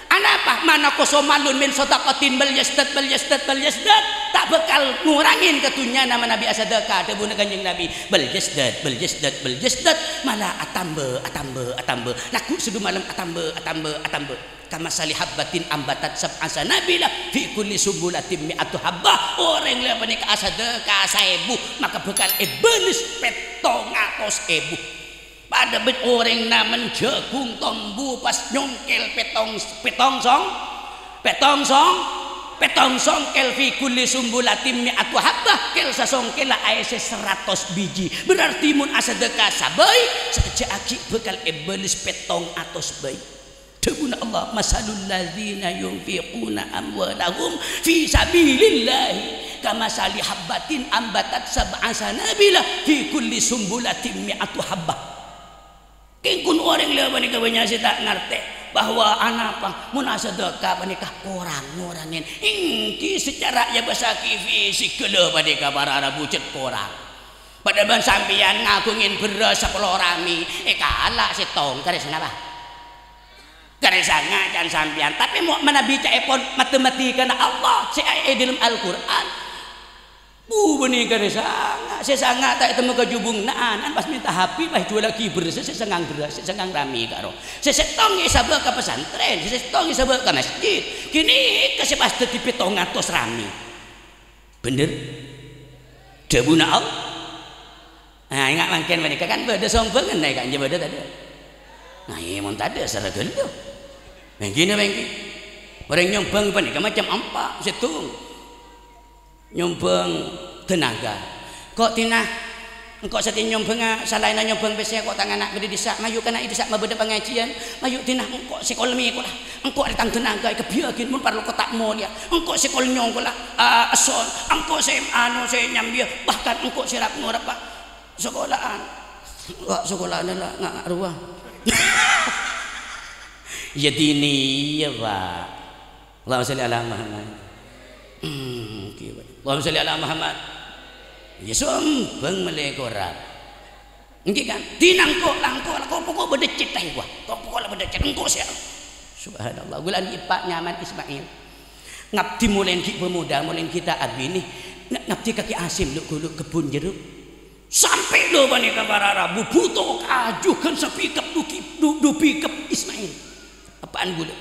Anapa? Manakoso malun min sodaqatin bal yazdad, bal yazdad, bal yazdad. Ta' bhâkal ngorangè ka dhunnyana manabi asadaka, dhâbuna Kanjeng Nabi, "Bal yazdad, bal yazdad, bal yazdad." Mala atamba, atamba, atamba. Lagghu' sè dumalem atamba, atamba, atamba. "Kamatsali habbatin ambatat sab'a sanabila fi kulli sunbulatin mi'atu habbah." Orèng lè panèka asadaka saèbu, maka bhâkal èbâles pèttong atos èbu. Padâ bit orèng namen jhâghung tombu pas nyongkèl pèttong, pèttong song-, pèttong song-, pèttong songkèl, fi kulli sumbulatin mi'atu habbah, kèl sasongkèlla aèssè saratos biji. Berarti mon asadaka sabâi, sakejjhâ' aghi' bhâkal èbâles pèttong atos bâi. Dhâbuna Allah, "Masalul ladzina yunfiquna amwalahum fi sabilillahi kamasali habbatin ambatat sab'a sanabila fi kulli sumbulatin mi'atu habbah." Kèng ghun orèng lè panèka bânnya' sè ta' ngartè bahwa anapa mon asadaka panèka korang ngorangèn. Ènggi secara ya bhâsa ki fisik ghâllu panèka para rabu cè' korang. Padâ bân sampèyan ngaghungèn bherrâs sapolo rami, èkala' sèttong, karè sanapa? Karè sanga' can sampèyan. Tapè mo-, manabi ca'èpon matematikana Allah sè è, è dâlem Al-Qur'an, bu bânnè karè sanga'. Sè sanga' ta' ètemmo ka jhubung na'-ana'an pas mènta H P, pas èjhuwâllaghi bherrâs, sè sangang bherrâs, sè sangang rami karo. Sè sèttong èsabâ' ka pesantren, sè sèttong èsabâ' ka masjid. Ghânèka sè pas dhâddhi pèttong atos rami. Bhender? Dhâbuna Allah. Nah, enga' mangkèn panèka kan bâdâ sombhângan, nah, kan bâdâ tadâ'? Nah, iyâ, mon tadâ', sara ghâllu. Mènggi napa mènggi? Orèng nyombhâng panèka macem empa', sèttong. Nyombhâng tenaga. Ko' Tina, engko' satèya nyombhângnga, salaènna nyombhâng pèssè, ko' tang ana' bâdâ è dissa', mayu kana' è dissa' mabâdâ pangajiân, mayu Tina, engko' sè kol mèkola, engko' arè tang tenaga èkabbhiyâghi, mon parlo ko' ta' molèya, engko' sè kol nyongkola, a, esson, engko' sè, anu, sè nyambiyâ, bahkan engko' sè rap-ngorabbhâ sakola'an. Wa', sakola'anna la nga'-, nga' rowa. Iyâ, diniyâ, Pak. Allahumma sholli ala Muhammad. Hmm, ghi, Pak. Allahumma sholli ala Muhammad. Iyâ, sombhâng mellè korang. Ènggi kan? Dinah engko', la engko', la engko', pokok bâdâ cèt, la, wah. Pokok la bâdâ cèt, engko' sè. Subhanallah. Ghulâ andi' eppa' nyamana Ismail. Ngabdi molaè ghi' pamodâ, molaè ghi' ta' abinè. Nga-, ngabdi ka Kè Asim, lu'-ghulu' kebbhun jeruk. Sampè' lho panèka para rabu, bhuto kaju ghân sapikep du ki-, du-, du pikep Ismail. Eppa'na ghulâ.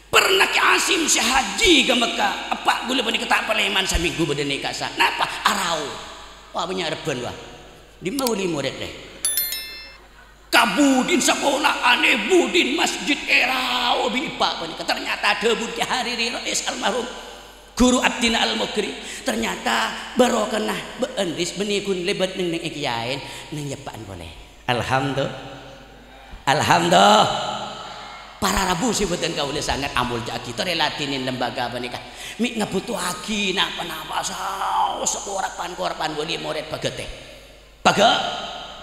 Pernah Kè Asim sè haji ka Mekkah, eppa' ghulâ panèka ta' palèman samènggu bâdâna è kassa'. Napa? Arao. Wah, bânnya' rebbhân, wah. Dimma oli morèdda? Ka budin sakola'an, è budin masjid èrao bi' eppa' panèka. Ternyata dhâbuna Kè Hariri Rais almarhum, ghuru abdhina Al-Mughri, ternyata barokana bâ'ân ris bânnè ghun lèbât neng-neng è kèyaèn, neng eppa'na polè. Alhamdu-, Alhamdu-, Para rabu sè bhâdhân kaulâ sanget amolja'aghi, torè ladhinin lembaga panèka. Mè' ngabhutoaghi napa-napa saos korapan-korapan wali morèd pagâtè. Pagâ-,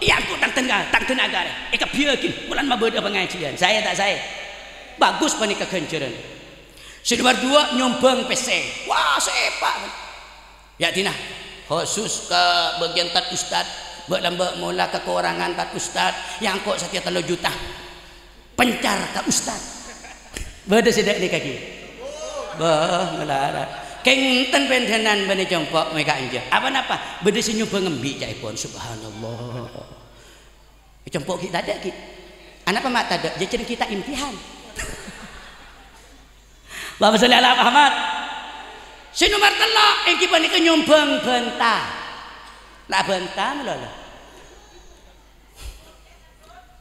èangko' tang tengnga-, tang tengnga karè. Èkabbhiyâghi, polana mabâdâ pangajiyân. Saè ta' saè? Bagus panèka ghânjhârân. Sè nomer duwâ', nyombhâng pèssè. Wah, sèpa'. Yâ, dinah, khusus ka bâgiyân tad ustad, bâ' lambâ' mola kakorangan tad ustad, èangko' satèya tello juta. Pencar ka ustad. Bâdâ sè dâ' nèka ghi? Bâh, malarat. Kèng enten pèndhânan bânnè compo' mè' ka'anja. Apa napa? Bâdâ sè nyoba ngembi' ca'èpon. Subhanallah. Compo' ghi' tadâ' ghi? Anapa ma' tadâ'? Jhâjhân kita imtihan. Allahumma sholli ala Muhammad. Sè nomer tello', èngghi panèka nyombhâng bhânta. La bhânta malolo.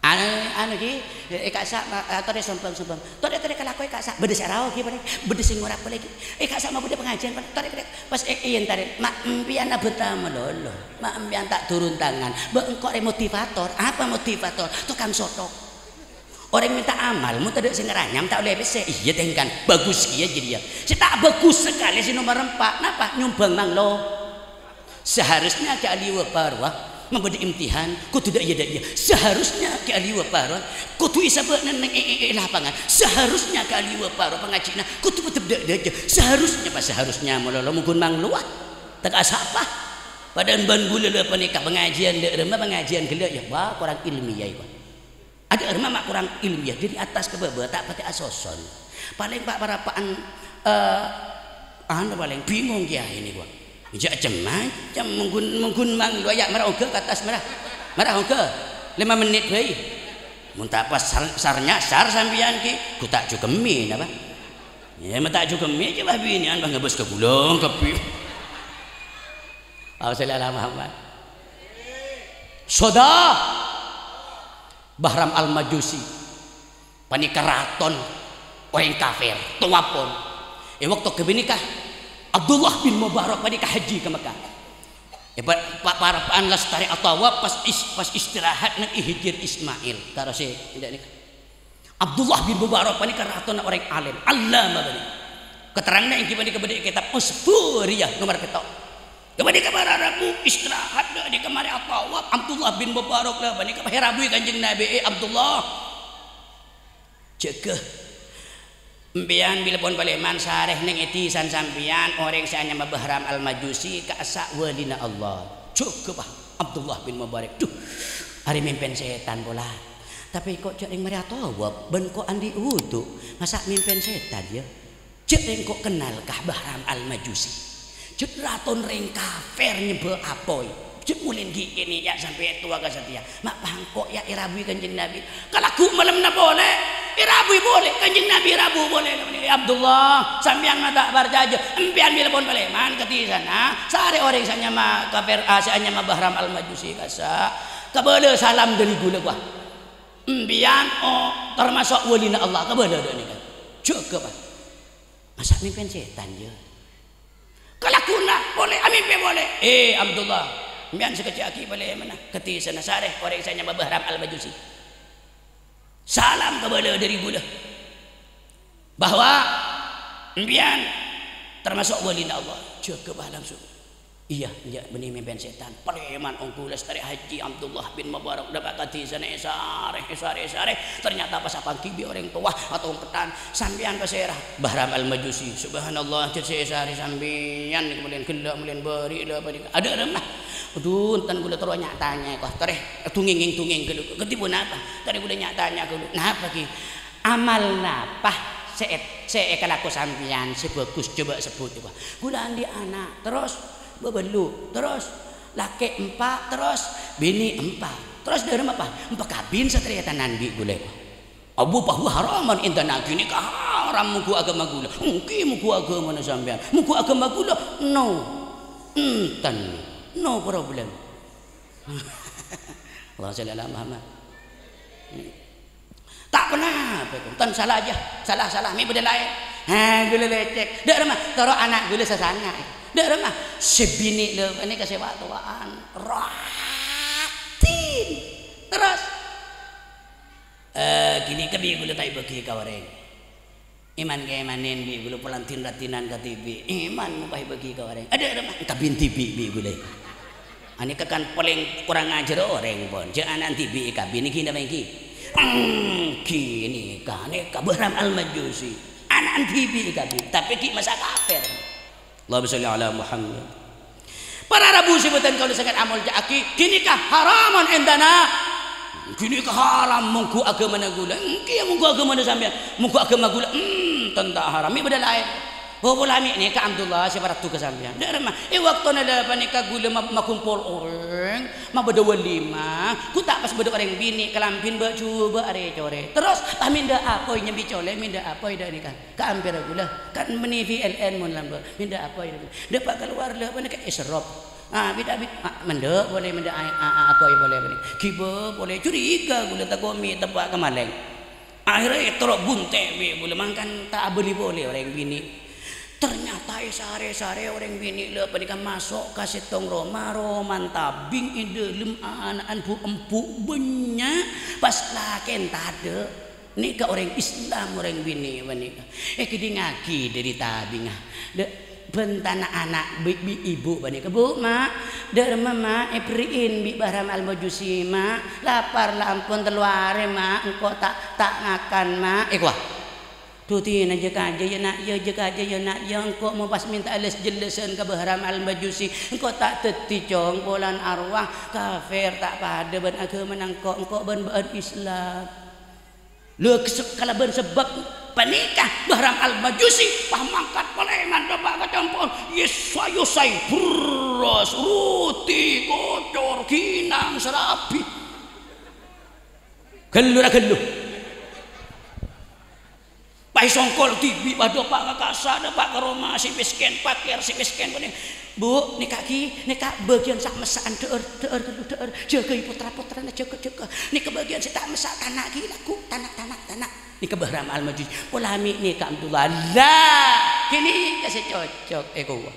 Anu, anu ghi, è, è, ka'issa', ma-, atorè sombhâng-sombhâng. Torè, torè, kalakoè ka'issa'. Bâdâ sè rao ghi, palèng. Bâdâ sè ngora palèng ghi. È, ka'issa' mabâdâ pangajiyân, palèng. Torè, torè. Pas è, è, èntarè. Ma' empèyan abhânta malolo. Ma' empèyan ta' turun tangan. Bâ' engko' rè motivator. Apa motivator? Tokang sothok. Orèng mènta amal, mon tadâ' sè ngaranyam, ta' ollè pèssè. Iyâ, tèngkan. Bagus kèya jârèya. Sè ta' bagus sakalè sè nomer empa'. Napa? Nyombhâng manglo. Seharusnya kè aliwa parowa mabâdâ imtihan, kodhu dâ' iyâ, dâ' iyâ. Seharusnya kè aliwa parowa kodhu èsabâ' neng, neng è, è, è lapangan. Seharusnya kè aliwa parowa pangajiânna kodhu teptep dâ', dâ' iyâ. Seharusnya, pas seharusnya malolo mongghun manglowa. Teka sapa? Padahal bân ghulâ la panèka pangajiyân dâ' remma, pangajiyân ghellâ', yâ, wah, korang ilmiah, yâ, wah. Adâ' remma ma' korang ilmiah, dâri attas ka bâbâ ta' patè asoson. Palèng pa'-parappa'an, eh, anu palèng bingung kèyaè nèko. Jâ' cem-macem, mongghun, mongghun manglo, yâ, mara ongghâ ka attas, mara. Mara ongghâ. Lèma mennit bhâi. Mon ta' pas sar-, sar-nyasar sampèyan ghi, ghu ta' jhugemmè, napa? Yâ, ma' ta' jhugemmè, jâ' bâ binè'an, bâ ngabâs ka ghulâ, kabbhi. Allahumma sholli ala Muhammad. Soda. Bahram Al-Majusi panèka raton orèng kafir, towa pon. È bâkto ghâpanèka Abdullah bin Mubarak panèka haji ka Mekkah. È pa-, pa-, parappa'an lastarè atawaf pas is-, pas istirahat neng è Hijir Ismail. Terros è, nèka. Abdullah bin Mubarak panèka ratona orèng alim, allamah panèka. Keteranganna èngghi panèka bâdâ è kètab Usfuriyah nomer pètto'. Ghâpanèka para rabu istirahat, dâ' nèka marè atawaf. Abdullah bin Mubarak la panèka pahèrabuwi Kanjeng Nabi, "Eh, Abdullah, jâgâ. Empèyan bilâ pon palèman sarè neng è dhisana sampèyan, orèng sè anyama Bahram Al-Majusi, ka'issa' walina Allah. Jâgâ, Pa'." Abdullah bin Mubarak, "Dhu, arè mimpèn sètan pola. Tapè ko' jâ' rèng marè atawaf, bân ko' andi' wudu, masa' mimpèn sètan, yâ?" Jâ' rèng ko' kennal ka Bahram Al-Majusi. Jâ' raton rèng kafir nyembâ apoy. Jâ' molèn ghi' kènè' yâ sampè' towa ka satèya. Ma' pangko' yâ èrabuwi Kanjeng Nabi. Kalagghu' malemma polè, èrabuwi polè. Kanjeng Nabi rabu polè. "Eh, Abdullah, sampèyan ma' ta' parcajâ. Empèyan bilâ pon palèman ka dhisana. Sarè orèng sè anyama kafir, ah, sè anyama Bahram Al-Majusi ka'issa'. Kabâlâ salam dâri ghulâ, wah. Empèyan, oh, tamaso' walina Allah. Kabâlâ dâ' nèka. Jâgâ, Pa'." Masa' mimpèn sètan, yâ? Kalagghu'na polè, amimpè polè. "Eh, Abdullah, sampèyan sakejjhâ' aghi' palèmana ka dhisana, sarè orèng sè anyama Bahram Al-Majusi. Salam kabâlâ dâri ghulâ bahwa sampèyan tamaso' walina Allah." "Jâgâ, Pa', langsung." Iyâ, enjâ' bânnè mimpèn sètan. Palèman ongghu lastarè haji Abdullah bin Mubarak dâpa' ka dhisana èsarè, èsarè, èsarè. Ternyata pas apangghi bi' orèng towa atongketan, "Sampèyan pasèra?" "Bahram Al-Majusi." "Subhanallah, jâ' sè èsarè sampèyan nèka molèn ghellâ', molèn bâri' la panèka. Adâ' remma?" "Adhu, enten ghulâ terro nya'-tanya, ko'. Torè, dungèngèng-dungèng ghâllu. Kadhi ponapa?" "Torè ghulâ nya'-tanya ghâllu." "Napa ghi?" "Amal napa sè è-, sè èkalako sampèyan sè bhâghus? Coba sebbhut, ko'." "Ghulâ andi' ana', terros bâbâllu', terros lakè' empa', terros binè' empa', terros dâremma, Pa'?" "Empa' kabin sataretanan bi' ghulâ, Pa'." "Abu, fa huwa haramun indana, ghânèka haram mongghu aghâma ghulâ." "Èngghi mongghu aghâmana sampèyan, mongghu aghâma ghulâ, no." "Enten, no problem." Allahumma shalli ala Muhammad. Ta' ponapa, ko'. Enten sala jâ. Sala, sala. Mè' bâdâ laèn. Ha, ghulâ lècèk. Dâ' remma? Toro' ana' ghulâ sasanga. Dâ' remma? Sè binè' la panèka sè wa-, towa'an. Raddhin. Terros? Eh, ghânèka bi' ghulâ ta' èbâghi ka orèng. Iman kèmanan bi' ghulâ polan din-radinan ka dhibi'. Iman mongko èbâghi ka orèng. Adâ' remma kabin dhibi' bi' ghulâ. Anèka kan palèng korang ajhâr orèng pon. Jhâ' ana' dhibi' èkabin ghi napa ènggi? Hmm, ghânèka, nèka Bahram Al-Majusi. Ana' dhibi' èkabin, tapè ghi' masa kafir. Allahumma sholli ala Muhammad. Para rabu sè bhâdhân kaulâ sanget amolja'aghi, ghânèka haramun indana. Ghânèka haram mongghu aghâmana ghulâ. Ènggi ya mongghu aghâmana sampèyan. Mongghu aghâma ghulâ, hmm, tenta haram. Mè' bâdâ laèn. Oh, pola mè' nèka Abdullah sè parlo ka sampèyan. Dâ' remma, è bâktona la panèka ghulâ ma-, makompol orèng, mabâdâ walimah, ghu ta' pas bâdâ orèng binè' kalambhina bâ'-jhubâ' arè-corè. Terros, pas mènta apoy nyambi colè, mènta apoy dâ' nèka. Kaampèra ghulâ, kan bânnè V L N mon lambâ'. Mènta apoy, dâpa' kalowar la panèka èserrop. Ah, bit-abit, ah, mènta polè, mènta a-, a-, a-, apoy polè panèka. Ghibâ polè, curiga ghulâ tako' mè' teppa' ka malèng. Akhèrra èterro bhuntè' bi' ghulâ, mangkana ta' abâli polè orèng binè'. Ternyata è sarè-sarè orèng binè' la panèka maso' ka sèttong roma, romana tabing è dâlem ana'na bu'-embu' bânnya', pas lakèna tadâ'. Nèka orèng Islam, orèng binè' panèka. Èkèdingngaghi dâri tabingnga. Dâ-, bân tana' ana' bi', bi' ibu panèka, "Bu, Ma', dâ' remma, Ma', èberri'in bi' Bahram Al-Majusi, Ma'. Lapar la ampon tello arè, Ma', engko' ta', ta' ngakan, Ma'." Èkowa. Dudina jâ-kajâ, yâ, Na', yâ, jâ-kajâ, yâ, Na', yâ, engko' mon pas mènta lès-jellessan ka Bahram Al-Majusi, engko' ta' dâddhi, Cong, polana arwah kafir ta' padâ bân aghâmana engko', engko' bân bâ'ân Islam. Lha, se-, kalabân sabâb panèka, Bahram Al-Majusi pas mangkat palèngan, dâpa' ka compo'na, yès-, soy-osay, bherrâs, roti, kocor, ghânang, sarabi. Ghâllu ra ghâllu. Pas èsongkol dhibi', pas dâpa' ka kassa', dâpa' ka roma sè mèskèn, pakèr sè mèskèn, panèka. "Bu, nèka ghi, nèka bâgiyân sa'-messa'an, dhâ'âr, dhâ'âr, ghâllu, dhâ'âr. Jâgâi potra-potrana, jâgâ, jâgâ. Nèka bâgiyân sè ta' messa', tana' ghi, lagghu', tana', tana', tana'." Nèka Bahram Al-Majusi. Pola mè' nèka Abdullah. La, ghânèka sè cocok, èkowa.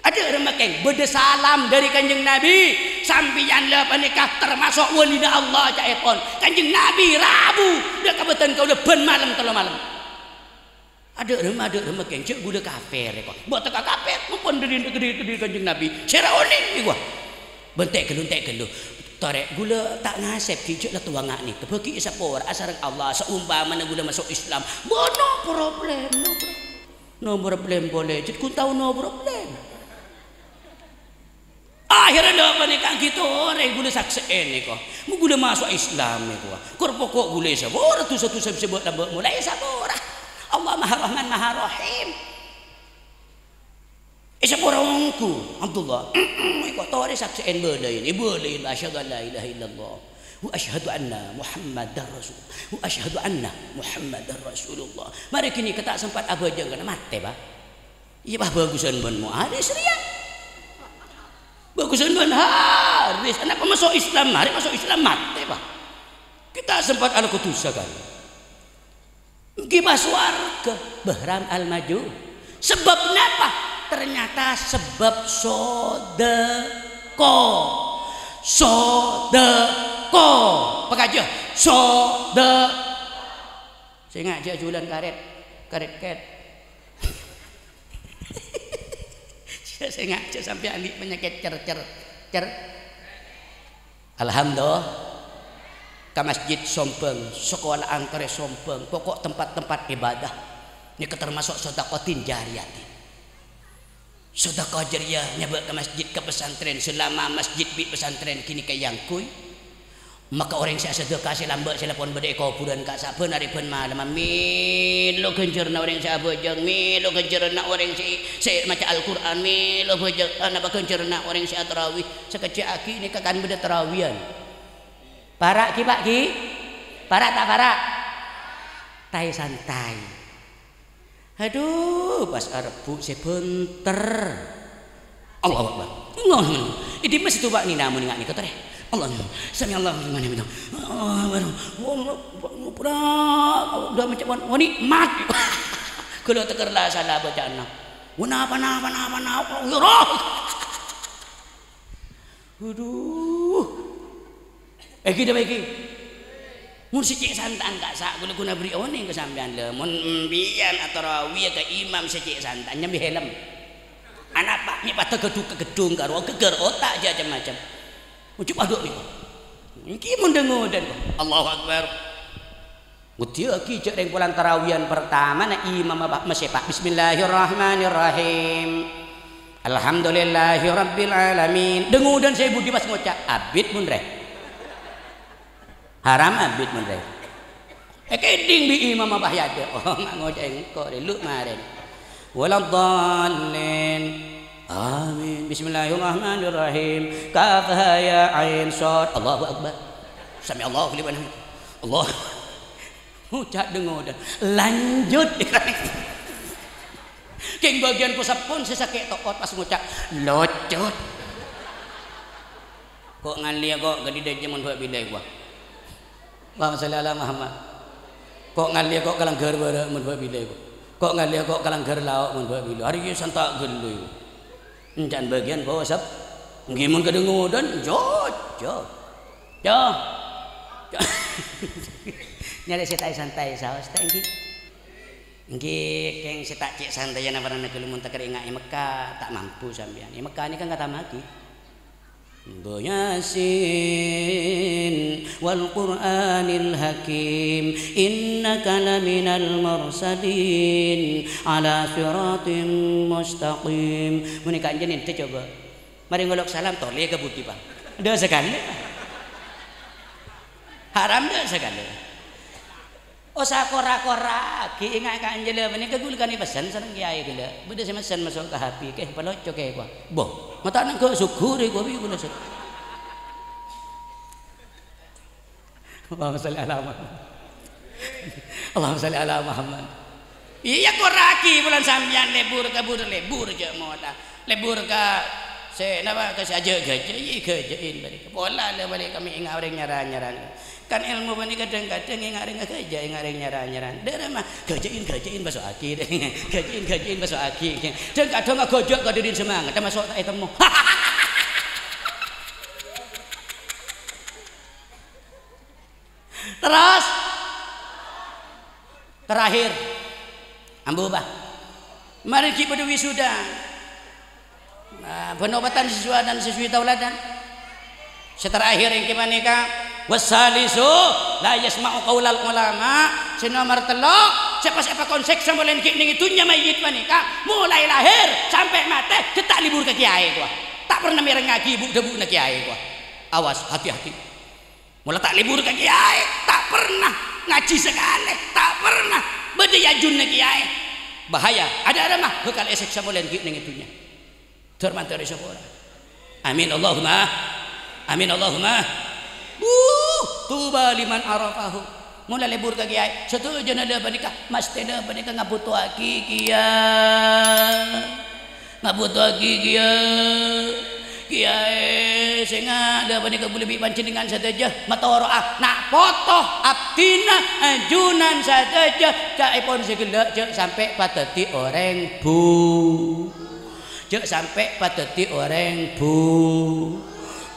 Adâ' remma, kèng, bâdâ salam dâri Kanjeng Nabi. Sampèyan la panèka tamaso' walina Allah, ca'èpon. Kanjeng Nabi rabu, dâ' ka bâdân kaulâ bân malem tello malem. Adâ' remma, adâ' remma, kèng, jâ' ghulâ kafir, èkowa. Bâ' tekka kafir, mon pon dâri, dâri, dâri Kanjeng Nabi. Sèra onèng, èkowa. Bân ta' ghâllu, ta' ghâllu. Torè, ghulâ ta' ngasèp ghi, jâ' la towa nga' nèka. Bâghi èsapora sareng Allah, saompamana ghulâ maso' Islam. Bâ' no problem, no problem. No problem polè, jâ' ghun tao no problem. Akhèrra dâ' panèka ghi torè ghulâ saksè'è nèka. Mon ghulâ maso' Islam nèka. Kor pokok ghulâ èsapora, dhusa-dhusa sè bâ' lambâ' molaè èsapora. Allah Maha Rahman, Maha Rahim. Èsapora ongghu, Abdullah. Èkowa torè saksè'è bâlâi, èbâlâi, "Asyhadu an la ilaha illallah. Wa asyhadu anna Muhammadar Rasul. Wa asyhadu anna Muhammadar Rasulullah." Marè ghânèka ta' sempat abhâjâng, karna matè, Pak. Iyâ, Pak, bhâghusân bân Mu'aris rèya. Bhâghusân bân Haris. Anapa maso' Islam, marè maso' Islam matè, Pak. Ghi' ta' sempat alako dhusa, kan. Ènggi pas sowarghâ, Bahram Al-Maju. Sabâb napa? Ternyata sabâb sodâko. Sodâko. Pakajâ, sodâ-, sènga' jâ' ajhulan karèt. Karèt kèt. Sènga' jâ' sampèyan andi' panyakèt cer-, cer-, cer-. Alhamdulillah. Ka masjid sombâng, sakola'an torè sombâng, pokok tempat-tempat ibadah. Nèka tamaso' sodaqotin jariyatin. Sodaqoh jariyah nyabâ' ka masjid, ka pesantren, selama masjid bi' pesantren ghânèka èangghuy. Maka orèng sè asadâka sè lambâ' sè la pon bâdâ è kobhurân ka'issa' bân arè bân malemma mèlo ghânjhârânna orèng sè abhâjâng, mèlo ghânjhârânna orèng sè, sè maca Al-Qur'an, mèlo bhâjâng, anapa ghânjhârânna orèng sè atarawih. Sakejjhâ' aghi' nèka kan bâdâ tarawiyan. Para' ghi, Pak, ghi? Para' ta' para'? Tay-santai. Adhu, pas arebbhu' sè bhânter. Allahu Akbar. Allahu Akbar. È dimma sè duwâ' nèna mon nga' nèka, torè? Allahu Akbar. Sami'allahu liman hamidah. Allahu Akbar. Allahu Akbar. Udah macam wan-, wani, mat. Ghulâ tekka la sala bâca'anna. Wa napa, napa, napa, napa, ya Allah. Adhu. Ènggi napa ènggi? Mon sè cè' santa'an ka'issa' ghulâ ghun aberri' onèng ka sampèyan, lè, mon sampèyan atarawiya ka imam sè cè' santa'an nyambi hèlem. Anapa' mè' padâ ghâdhuk-ghâdhung karo ghâgghâr otak jhâ' cem-macem. Ojhu padâ nèko. Ènggi mon dâ-ngodâ nèko. Allahu Akbar. Ngudiyâghi jhâ' rèng polana tarawiyan pertamana imam apa masè, Pak. Bismillahirrahmanirrahim. Alhamdulillahirabbil alamin. Dâ-ngodâna sè budi pas ngoca', "Abit mon rè." Haram abit mon rè. Èkèdhing bi' imam apa yâ, Dek? Oh, ma' ngoca' engko' rè, lu marèn. Waladdallin. Amin. Bismillahirrahmanirrahim. Kaf ha ya ain shad. Allahu Akbar. Sami'allahu liman hamid. Allah. Ngoca' dâ-ngodâna. Lanjut. Kèng bâgiyân posappon sè sakè' to'ot pas ngoca', "Locut." Ko' ngalèya ko' ghâdhi dâjâ mon bâ' bilâ, wa. Allahumma shalli ala Muhammad. Ko' ngalèya ko' ka langghâr bârâ' mon bâ' bilâ, ko'. Ko' ngalèya ko' ka langghâr lao' mon bâ' bilâ. Arèya santa' ghâllu, wa. Ènca'na bâgiyân posap-, ènggi mon kadhâng-ngodhâng, jhâ', jhâ'. Jhâ'. Nyarè sè ta' santai, saos ta' ènggi. Ènggi kèng sè ta' cè' santaiya naparana ghâllu mon ta' kèra enga' è Mekka, ta' mampu sampèyan. È Mekka nèka ngatamaghi. Bo Yasin wal Qur'anil Hakim, innaka laminal mursalin, ala siratim mustaqim. Mon è ka'anjâ nèndhâ coba. Marè ngolok salam, tolè ka budi, Pak. Dâ' sakalè. Haram dâ' sakalè. Osa kora-kora, ghi' enga' ka'anjâ la panèka ghulâ kanè pessen sareng kèyaè ghellâ'. Bâdâ sè messen maso' ka H P, kè, palocok kè, kowa. Bo, matana ghâ' sogghurè kowa bi' ghulâ sè. Allahumma shalli ala Muhammad. Allahumma shalli ala Muhammad. Iyâ, kora'aghi bulân sampèyan lebur ka bur-, lebur jhâ' mola. Lebur ka sè, napa, ka sè ajâ'-ghâjâ', iyâ, ghâjâ'in bâli'. Pola la bâli' ka mè' enga' orèng nyara-nyara. Kan èlmo panèka dhâng-kadhâng enga' orèng aghâjâ', enga' orèng nyara-nyara. Dâ' remma, ghâjâ'in, ghâjâ'in, paso'aghi. Ghâjâ'in, ghâjâ'in, paso'aghi. Dhâng-kadhâng aghâjâ' kadhâddhiyân semangat, maso' ta' ètemmo. Terros. Terakhir. Ambu, Bah. Marè ghi' padâ wisuda. Nah, bân opatan siswa dan siswi tauladan. Sè terakhir ènggi panèka, wassalisu la yasma'u qaulal ulama. Sè nomer tello', sè pas èpakon sèksa molèn ghi' neng è dhunnya mayyit panèka, molaè lahèr sampè' matè, ghi' ta' lebur ka kèyaè, kowa. Ta' pernah mèrengngaghi bu-, dhâbuna kèyaè, kowa. Awas, hati-hati. Mola ta' lebur ka kèyaè, ta' pernah ngajhi sakalè, ta' pernah bâdâ è ajunna kèyaè. Bahaya, adâ' remma bhâkal èsèksa molèn ghi' neng è dhunnya. Dhâr-mandhâr èsapora. Amin, Allahumma. Amin, Allahumma. Buh, tuba liman arafahu. Mola lebur ka kèyaè, sadhâjâna la panèka, masthèna panèka ngabhutoaghi kèya. Ngabhutoaghi kèya. Kèyaè sènga' la panèka bulâ bi' panjhennengngan sadhâjâ matoro'a na' poto abdhina ajunan sadhâjâ ca'èpon sè ghellâ' jhâ' sampè' padâddhi orèng bu-, jhâ' sampè' padâddhi orèng bu-,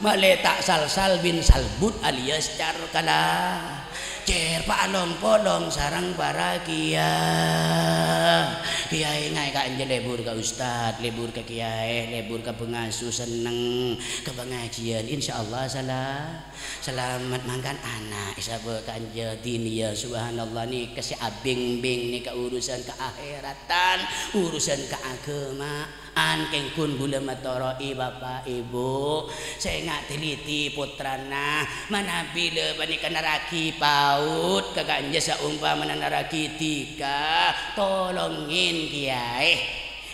malè ta' sal-sal bin salbut alias carkala. Cer, paalong-polong sareng para kiya-, kiyaè ngaè ka'anjâ lebur ka ustad, lebur ka kiyaè, lebur ka pangasuh senneng ka pangajiyân. Insyaallah sala-, salamet mangkana ana' èsabâ' ka'anjâ diniyah. Subhanallah, nèka sè abingbing nèka urusan kaahèratan, urusan kaagama. An kèng ghun bulâ matoro'i, Bapa', Èbhu, sènga' teliti pottrana, manabi la panèka narraghi paut ka ka'anjâ saompamana narraghi dhika, tolongin, kèyaè.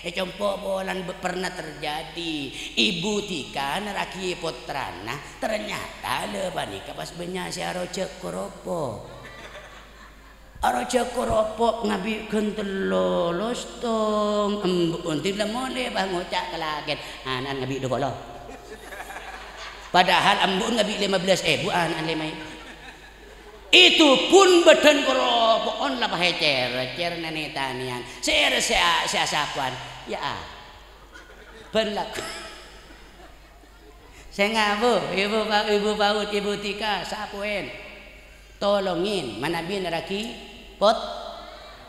È compo' polana be-, pernah terjadi, èbhu dhika narraghi pottrana, ternyata la panèka pas bânnya' sè arojhâk koropo'. Arojhâk koropo' ngabi' ghân tello lostong, embu' onti la molè, bâh, ngoca' ka lakèn, "Ana'na ngabi' dhu polo." Padahal embu'na ngabi' lèma bellâs èbu, ana'na lèma èbu. Itu pun bâdân koropo'na la paècèr-cèr nè-, nè-tanèyan. Sèra sè a-, sè asapowan? Ya, a. Bân lako. Sènga', Bu, èbhu pa-, èbhu paut, èbhu dhika, sapowan. Tolongin, manabi nerraghi pot-,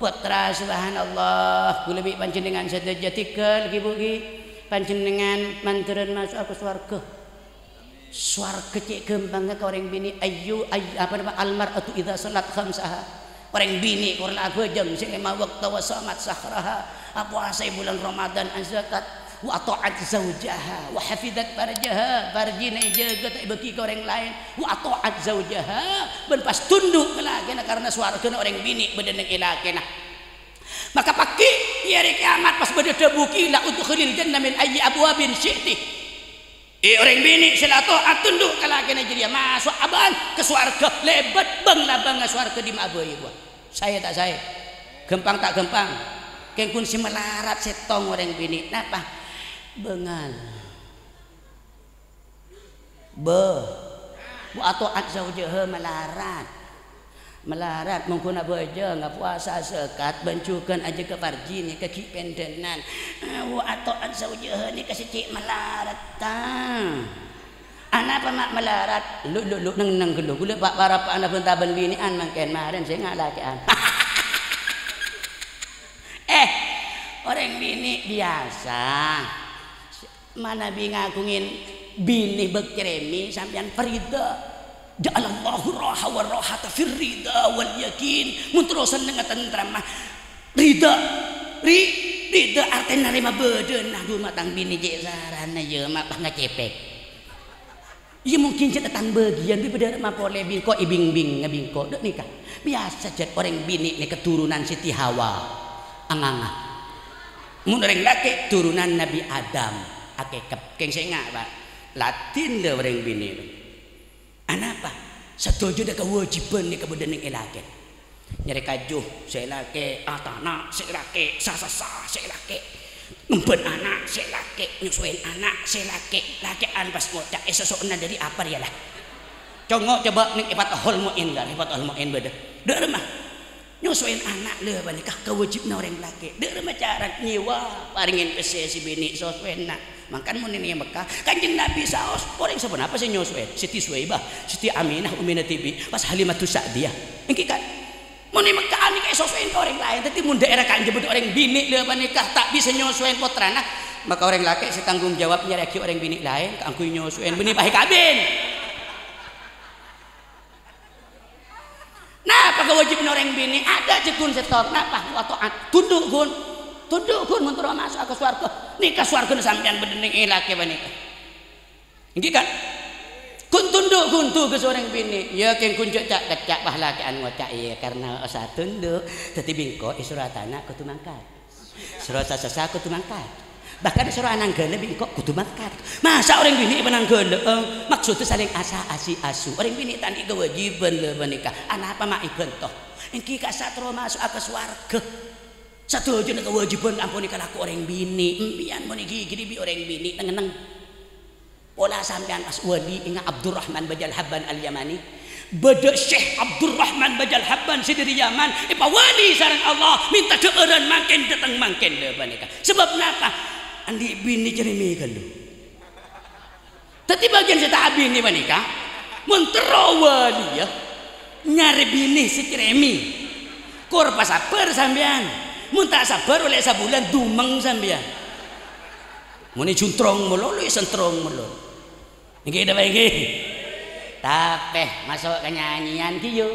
pottra, subhanallah. Kaulâ bi' panjhennengngan sadhâjâ tèghâl, ghi, Bu, ghi. Panjhennengngan mandhârân maso'a ka sowarghâ. Sowarghâ cè' ghâmpangnga ka orèng binè'. Ayyu, ayyu, apa nama, al mar'atu idza shallat khamsaha. Orèng binè' kor la abhâjâng sè lèma bâkto, wa shamat shahraha, apowasa è bulân Ramadan, azakat, wa atha'at zaujaha, wa hafizat farjaha, farjina èjâgâ ta' èbâghi ka orèng laèn, wa atha'at zaujaha, bân pas tundhu' ka lakèna, karna sowarghâna orèng binè' bâdâ neng è lakèna. Maka paghi' è arè kèyamat pas bâdâ dhâbu, "Qila udkhulil jannah min ayyi abwabin syi'ti." È, orèng binè' sè la ata'at tundhu' ka lakèna jârèya maso' abâ'na ka sowarghâ, lèbât bâng-labângnga sowarghâ dimma'a bhâi, Bu. Saè ta' saè? Ghâmpang ta' ghâmpang? Kèng ghun sè malarat sèttong orèng binè'. Napa? Bângal. Bâ. Bu, ata'at zaujaha malarat. Malarat, mon ghun abhâjâng, apowasa, azakat, bân jhughân ajâgâ farji nèka ghi' pendhânan. Awu, ata'at zaujaha nèka sè cè' malarat, ta'. Anapa ma' malarat? Lu, lu, lu, neng, neng, ghâllu. Ghulâ pa-, para-, pa-, ana bân-tabân binè'an mangkèn, marèn sè ngalakè'an. Eh, orèng binè' biyasa. Manabi ngaghungè binè bâk crèmi, sampèyan farida. Ja'alallahu raha wa rahata fir rida wal yakin. Mon terro sennengnga tentremma, rida. Ri-, rida artèna narèma bâdâna. Dhu, ma' tang binè cè' sarana, yâ, ma' pas ngacèpèk. Iyâ, mungkin cè' tang bâgiyân, bi' bâdâ rèma polè, bi' engko' èbingbing, ngabingko', dâ' nèka. Biyasa jhât orèng binè' nèka turunan Siti Hawa. Anganga. Mon orèng lakè', turunan Nabi Adam. Akèkep. Kèng sènga', Pa'. Ladhinna orèng binè'. Anapa? Sadhâjâna kawâjibhân nèka bâdâ neng è lakè'. Nyarè kaju, sè lakè', atana', sè lakè', sa-, sa-, sa-, sè lakè'. Ngemban ana', sè lakè', nyosowèn ana', sè lakè'. Lakè'an pas ngoca', è soso'na dâri apa rèya, la? Congo' coba neng è Fathul Mu'in, la, è Fathul Mu'in bâdâ. Dâ' remma. Nyosowèn ana', la, panèka kawâjibhânna orèng lakè'. Dâ' remma cara nyèwa, parèngèn pèssè sè binè', sosowènna. Mangkana mon è Mekkah, Kanjeng Nabi saos, orèng saponapa sè nyosowèn? Siti Suwaibah, Siti Aminah, ummina dhibi', pas Halimatus Sa'diyah. Èngghi, kan? Mon è Mekkah nèka èsosowèn ka orèng laèn, dhâddhi mon daèra ka'anja bâdâ orèng binè' la panèka ta' bisa nyosowèn pottrana, maka orèng lakè' sè tanggung jawab nyarèyaghi orèng binè' laèn kaangghuy nyosowèn, bânnè pas èkabin. Napa kawâjibhânna orèng binè'? Adâ' jhâ' ghun sèttong. Napa? Wa ta'at. Tundhu', ghun. Tundhu', ghun, mon terro maso'a ka sowarghâ. Nèka sowarghâna sampèyan bâdâ neng è lakè' panèka. Èngghi, kan? Ghun tundhu', ghun, tugas orèng binè'. Yâ, kèng ghun jhâ' ca'-kecca', wah, lakè'an ngoca', "Iyâ, karna osa tundhu', dhâddhi bi' engko' èsoro atana' kodhu mangkat." Soro sa-, sa-, sa-, kodhu mangkat. Bahkan soro ananggâlâ bi' engko' kodhu mangkat. Masa' orèng binè' èpananggâlâ'â? Maksoddhâ salèng asa-, asi-, asu. Orèng binè' ta' andi' kawâjibhân la panèka. Anapa ma' èbhânto? Èngghi ka'issa' terro maso'a ka sowarghâ. Sadhâjâna kawâjibhân ampon èkalako orèng binè'. Empèyan mon èghighiri bi' orèng binè', neng-enneng. Pola sampèyan pas wali, enga' Abdurrahman Bajal Habban Al-Yamani. Bâdâ Syekh Abdurrahman Bajal Habban sè dâri Yaman, èpawali sareng Allah, mènta dhâ'ârân mangkèn dâteng mangkèn la panèka. Sabâb napa? Andi' binè' crèmè ghâllu. Dhâddhi bâgiyân sè ta' abinè panèka, mon terro wali, yâ, nyarè binè sè crèmè. Kor pasabbhâr sampèyan. Mon ta' sabbhâr ollè sabulân, dumeng sampèyan. Mon èjuntrong malolo, èsentrong malolo. Èngghi napa èngghi? Tapè maso' ka nyanyèyan ghi, yu.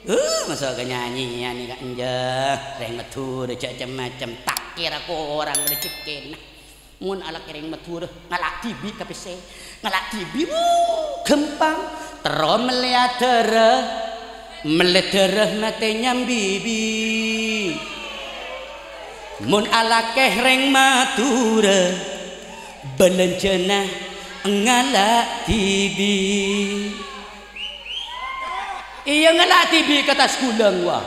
Uh, maso' ka nyanyèyan nèka, enjâ'. Rèng Madhurâ jhâ' cem-macem, ta' kèra korang rejekkèna. Mon alakè rèng Madhurâ, ngala' dhibi' ka pèssè. Ngala' dhibi', wuh, ghâmpang. Terro mellèya dârâ. Mellè dârâ matè nyambi, bi. Mon alakè rèng Madhurâ, bâlânjhâna ngala' dhibi'. Iyâ, ngala' dhibi' ka attas ghulâng, wah.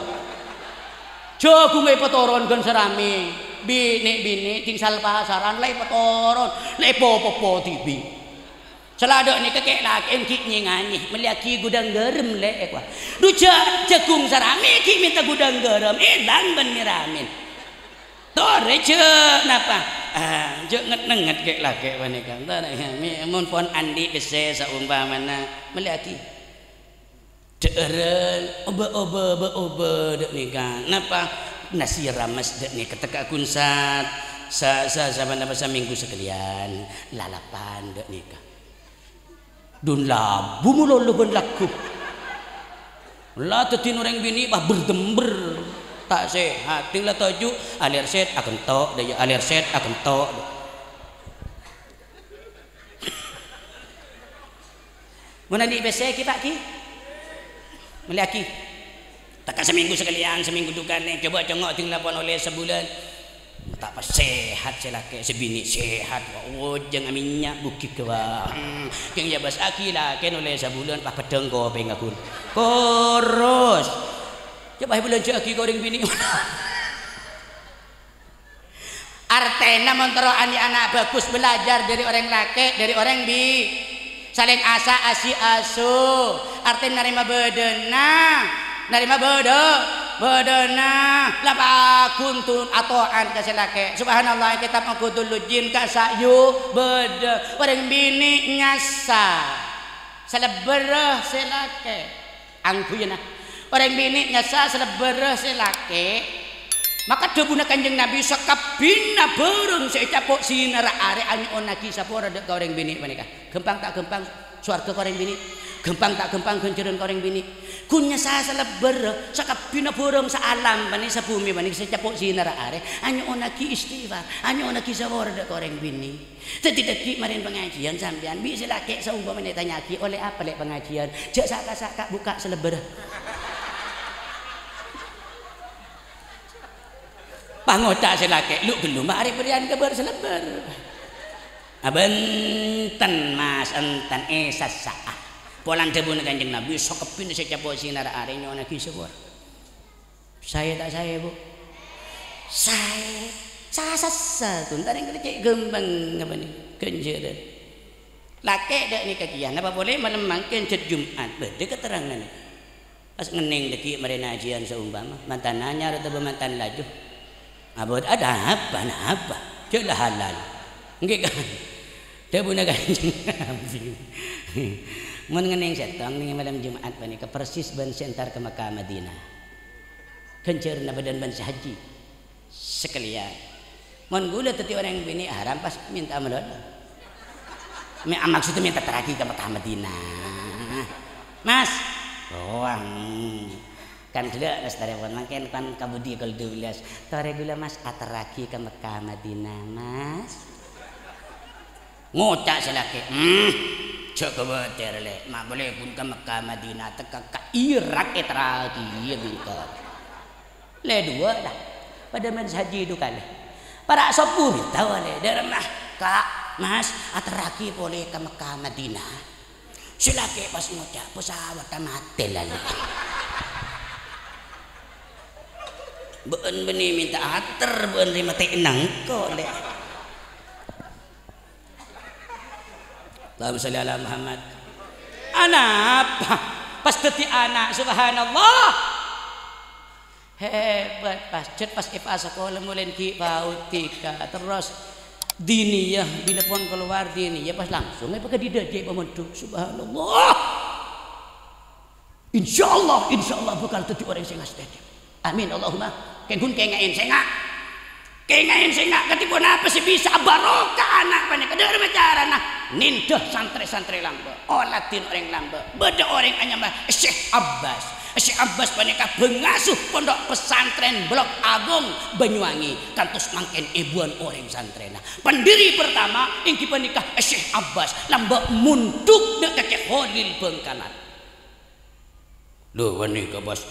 Jhâghung èpatoron ghân saramè. Binè'-binè' dhing sal-pasaran la èpatoron, la èpo-popo dhibi'. Saladhâ' nèka kè'-lakè'en ghi' nyè-nganyè, mellèyaghi ghudhâng ghârâm, lè', wah. Dhu jhâ-, jhâghung saramè ghi' mènta ghudhâng ghârâm, èlang bân nyè-ramèn. Torè jhâ' napa? Ah, jhâ' nget-nengnget kè'-lakè' panèka. Torè, mi-, mon pon andi' pèssè saompamana, mellèyaghi. Dhâ'ârân, obâ-obâ, bâ-obâ dâ' nèka. Napa? Nasi rames dâ' nèka tekka' ghun sat-, sa-, sa-, sapanapa samènggu sakalèyan. Lalapan dâ' nèka. Dhun labu malolo bân lagghu. La dhâddhina orèng binè' pas berdember. Ta' sehat. Dhing la toju', aler set, agentok, dâ' iyâ, aler set, agentok. Mon andi' pèssè ghi, Pa', ghi? Mellèyaghi. Tekka' samènggu sakalèyan, samènggu dukanè. Coba congngo' dhing la pon ollè sabulân. Ta' pas sehat sè lakè', sè binè' sehat. Wa, ojhâng amènnya' bughi ghâbây. Hmm, kèng yâ bâs aghi lakèn ollè sabulân, pas peddhâng kopèngnga ghun. Koros. Coba èbâlânjhâ'aghi ka orèng binè'. Artèna mon terro andi' ana' bhâghus, belajar dâri orèng lakè', dâri orèng bi-, salèng asa-, asi-aso. Artèna narèma bâdâna, narèma bâdâ-, bâdâna. La paghun dhun ato'at ka sè lakè'. Subhanallah, kètab Uqudul Luj jin ka Sa'yu bâdâ. Orèng binè' nyassa. Salèbbârrâ sè lakè'. Angghuyyâna, orèng binè' nyassa salèbbârrâ sè lakè'. Maka dhâbuna Kanjeng Nabi, "Sakabbhiyânna bhârâng sè ècapo' sinarra arè anyo'onnaghi sapora dâ' ka orèng binè' panèka." Ghâmpang ta' ghâmpang sowarghâ ka orèng binè'? Ghâmpang ta' ghâmpang ghânjhârân ka orèng binè'? Ghun nyassa salèbbârrâ, sakabbhiyânna bhârâng saalam panè, sabhumè panè sè ècapo' sinarra arè, anyo'onnaghi istighfar, anyo'onnaghi sapora dâ' ka orèng binè'. Dhâddhi dhâggi' marèn pangajiyân sampèyan, bi' sè lakè' saompamana ètanya'aghi, "Ollè apa, Lè', pangajiyân?" Jhâ' saka-saka bukka' salèbbârrâ. Pas ngoca' sè lakè', "Lu' ghâllu, ma' arè bâriyân kabhâr salèbbârrâ." "Abânten, Mas, enten, èsassa'a." Polana dhâbuna Kanjeng Nabi, "Sakabbhiyânna sè ècapo' sinarra arè nyo'onnaghi sapora." Saè ta' saè, Bu? Saè. Sa-, sassa, ghun. Tarèng kèra cè' ghâmpang, apa nè? Ghânjhârân. Lakè' dâ' nèka kèya, napa polè malem mangkèn jhât Jum'at, bâdâ katerrangan. Pas ngennèng dhâggi' marèna ajiyân saompama, mantan anyar otabâ mantan laju. Abâ-, ada apa, napa? Jhâ' la halal. Èngghi kan? Dhâbuna Kanjeng Nabi. Mon ngennèng sèttong nèng malem Jum'at panèka persis bân sè entar ka Mekkah Madinah. Ghânjhârânna bâdân bân sè hajji sakalèyan. Mon ghulâ dhâddhi orèng binè' haram pas mènta malolo. Me-, maksudnya mènta terraghi ka Mekkah Madinah. Mas, roang. Kan ghellâ' lastarèpon mangkèn kan kabudi kol dua belas. Torè ghulâ, Mas, aterraghi ka Mekkah Madinah, Mas. Ngoca' sè lakè', "Hmm, jhâ' kabâtèr, Lè'. Ma' polè ghun ka Mekkah Madinah, tekka ka Irak èterraghi, iyâ bhunten." Lè' duwâ', la. Padâ mèn sè hajji du kalè. Para' sobbhu mènta, Lè', dâ' remma, "Ka', Mas, aterraghi polè ka Mekkah Madinah." Sè lakè' pas ngoca', "Pasawadhâ matè, la, Lè'." Bâ'ân bânnè mènta ater, bâ'ân rè matè'na engko', Lè'. Allahumma shalli ala Muhammad. Anapa? Pas dhâddhi ana', subhanallah. Hebat, pas jhât pas èpasakola molaè ghi' paut dhika. Terros diniyah, bilâ pon kalowar diniyah, pas langsung èpakadhi dhâjâ pamondhuk. Subhanallah. Insyaallah, insyaallah bhâkal dhâddhi orèng sè ngastètè. Amin, Allahumma. Kèng ghun kèngè'è sènga'. Kèngè'è sènga' kadhi ponapa sè bisa abarokah ana' panèka. Dhâ' remma carana nèndhâ santrè-santrè lambâ', oladhin orèng lambâ'. Bâdâ orèng anyama Syekh Abbas. Syekh Abbas panèka bhângasuh Pondok Pesantren Blok Agung Banyuwangi, kantos mangkèn èbuwân orèng santrèna. Pendiri pertama èngghi panèka Syekh Abbas, lambâ' mondhuk dhâ' ka Kè Kholil Bhângkalan. Lho, panèka, Bos.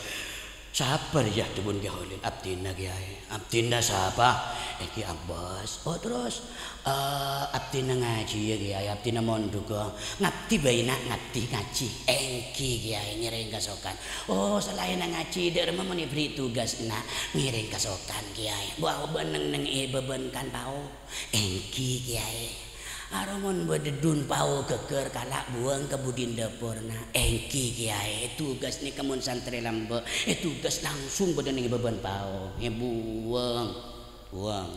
Sabâr, yâ, dhâbuna Kè Kholil. "Abdhina, Kèyaè." "Abdhina sapa?" "Èngghi Abbas." "Oh, terros?" "Eh, abdhina ngajhi, yâ, Kèyaè. Abdhina mondhuk, oh." "Ngabdhi bâi, Na', ngabdhi ngajhi." "Èngghi, Kèyaè, ngèrèng kasokan." "Oh, salaènna ngajhi, dhâ' remma mon èberri' tugas, Na'?" "Ngèrèng kasokan, Kèyaè." "Bâ-, bâ-, neng-, neng è bâbân kan pao?" "Èngghi, Kèyaè." "Aromon bâdâ dhun pao ghâgghâr kala' buwâng ka budina dâpor, Na'." "Èngghi, Kèyaè, tugas nèka mon santrè lambâ', è tugas langsung bâdâ neng è bâbân pao, èbuwâng, buwâng.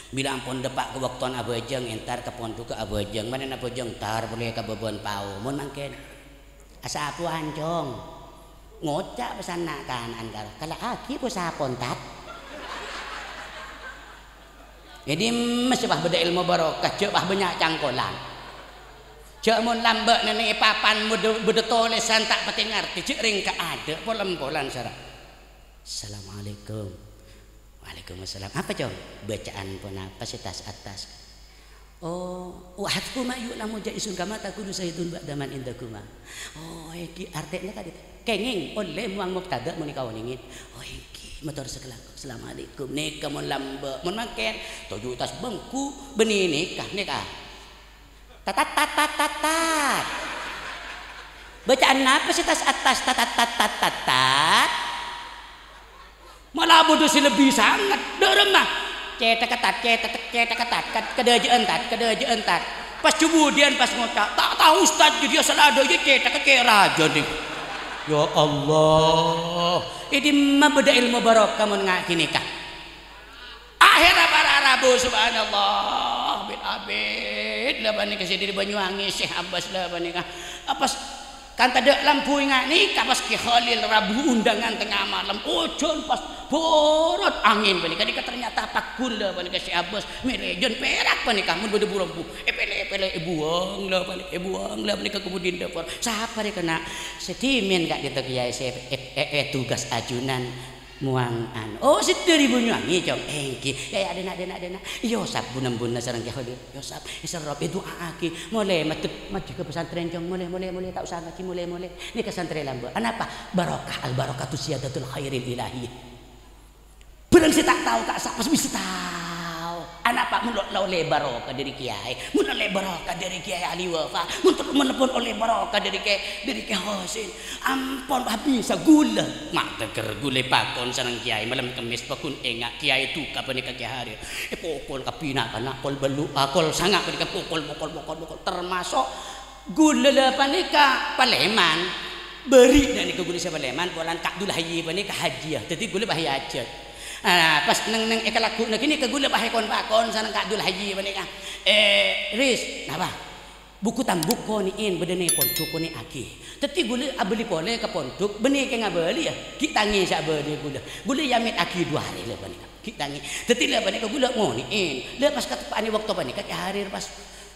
Bilâ ampon dâpa' ka bâktona abhâjâng, èntar ka pondhugghâ abhâjâng, marèna abhâjâng, tar polè ka bâbân pao, mon mangkèn." Asapo ancong. Ngoca' pas na'-kana'an karo, "Kala'aghi posa pontat." Jadi, mes pas bâdâ èlmo barokah, jhâ' pas bânnya' cangkolan. Jhâ' mon lambâ' nènè' è papan bâdâ, bâdâ tolèsan ta' patè ngartè, jhâ' rèng kaadâ' pol-empolan sara. "Assalamualaikum." "Waalaikumsalam. Apa, Cong?" "Bacaan ponapa sè tas-attas?" "Oh, wa hadhfuma yu'lamu jaizun kama taqulu sahidun ba'da man indakuma." "Oh, èngghi artèna ka'dinto." "Kèngèng, ollè muwang mubtada mon èkaonèngè." "Oh, èngghi, mator sakalangkong. Assalamualaikum." Nèka mon lambâ', mon mangkèn, toju' tas bengku, bânnè nèka, nèka. Tatat, tatat, tatat. Bacaan napa sè tas-attas, tatat, tatat, tatat? Mala bâdâ sè lebbi sanget. Dâ'remma. Cètak, tat, cètak, cètak, tat, kat, kadâjâ'ân, tat, kadâjâ'ân, tat. Pas jhubudiyân pas ngoca', "Ta' tao, Ustad, jârèya sala dâjâ cètak cè' rajâ, nèng." Ya Allah. È dimma bâdâ èlmo barokah mon nga' ghânèka? Akhèrra para rabu, subhanallah, abit-abit la panèka sè dâri Banyuwangi, Syekh Abbas la panèka. Pas kanta dâ' lampu ènga' nèka, pas Kè Khalil rabu undangan tengnga malem, ojhân pas borot angèn panèka. Nèka ternyata paggun la panèka Syekh Abbas, mèrè jân pèrak panèka, mon bâdâ bu-rambu. Èpèlè, èpèlè, èbuwâng la panèka, èbuwâng la panèka ka budina dâpor. Sapa rèya, na'? Sè dhimèn ka'dinto kèyaè sè è-, è-, è-, ètugas ajunan. Muwang anu, "Oh, sè dâri Banyuwangi, Cong?" "Èngghi." "Yâ, yâ, dâna', dâna', dâna'. Èyosap bu-nambuna sareng Kè Khalil. Èyosap, èserrop, èdu'aaghi. Molè maddhep, maddhep ka pesantren, Cong. Molè, molè, molè. Ta' osa ngajhi, molè, molè. Nèka santrè lambâ'. Anapa? Barokah, al-barakatu ziyadatul khairil ilahi." Bârâng sè ta' tao ka'issa' pas bisa tao. Anapa? Mon lo-, lo-, ollè barokah dâri kèyaè. Mon ollè barokah dâri Kèyaè Ali Wafa. Mon ter-, mon pon ollè barokah dâri Kè-, dâri Kè Hosin. Ampon, pas bisa ghulâ. Ma' tèghâr ghulâ èpakon sareng kèyaè malem Kemmès, paggun ènga' kèyaè duka panèka Kè Harir. Èpokol kabbhi na'-kana' kol bâllu', ah, kol sanga' panèka pokol, pokol, pokol, pokol. Termaso' ghulâ la panèka palèman. Bâri' na' nèka ghulâ sè palèman, polana Ka' Dul Hayyi panèka hajiyâ. Dâddhi ghulâ pas èhajât. Ah, pas neng-neng èkalagghu'na ghânèka ghulâ pas èkon-pakon sareng Ka' Dul Hayyi panèka. "Eh, Ris, napa?" "Buku tambuk konè'è, bâdâna è pondhuk, konè'aghi." Dâddhi ghulâ abâli polè ka pondhuk, bânnè kèng abâliyâ, ghi' tangè sè abâliyâ ghulâ. Ghulâ èamètaghi du arè la panèka, ghi' tangè. Dâddhi la panèka ghulâ ngonè'è. La pas kateppa'an è bâkto panèka Kè Harir pas,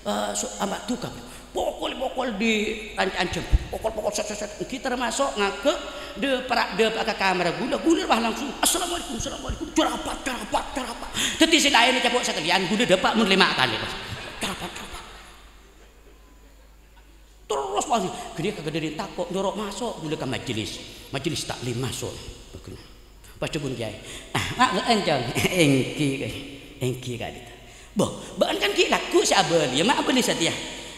eh, so-, ama' duka. Pokol-pokol dâ' kanca'an jhâmbhu. Pokol-pokol, set, set, set. Èngghi termaso' ngaghâ' dâpa', dâpa'a ka kamarra ghulâ. Ghulâ pas langsung, "Assalamualaikum, assalamualaikum." Carapat, carapat, carapat. Dâddhi sè laèn ècapo' sakalèyan, ghulâ dâpa' mon lèma' kalè, pas. Carapat, carapat. Terros pas ghânèka kadhâddhiyân tako', nyoro maso', ghulâ ka majelis. Majelis taklim maso'. Pas dhâbuna kèyaè, "Ah, ma' bâ'ân, Cong?" "Èngghi, èngghi, ka'dinto." "Bâh, bâ'ân kan ghi' lagghu' sè abâliyâ, ma' abâli satèya?"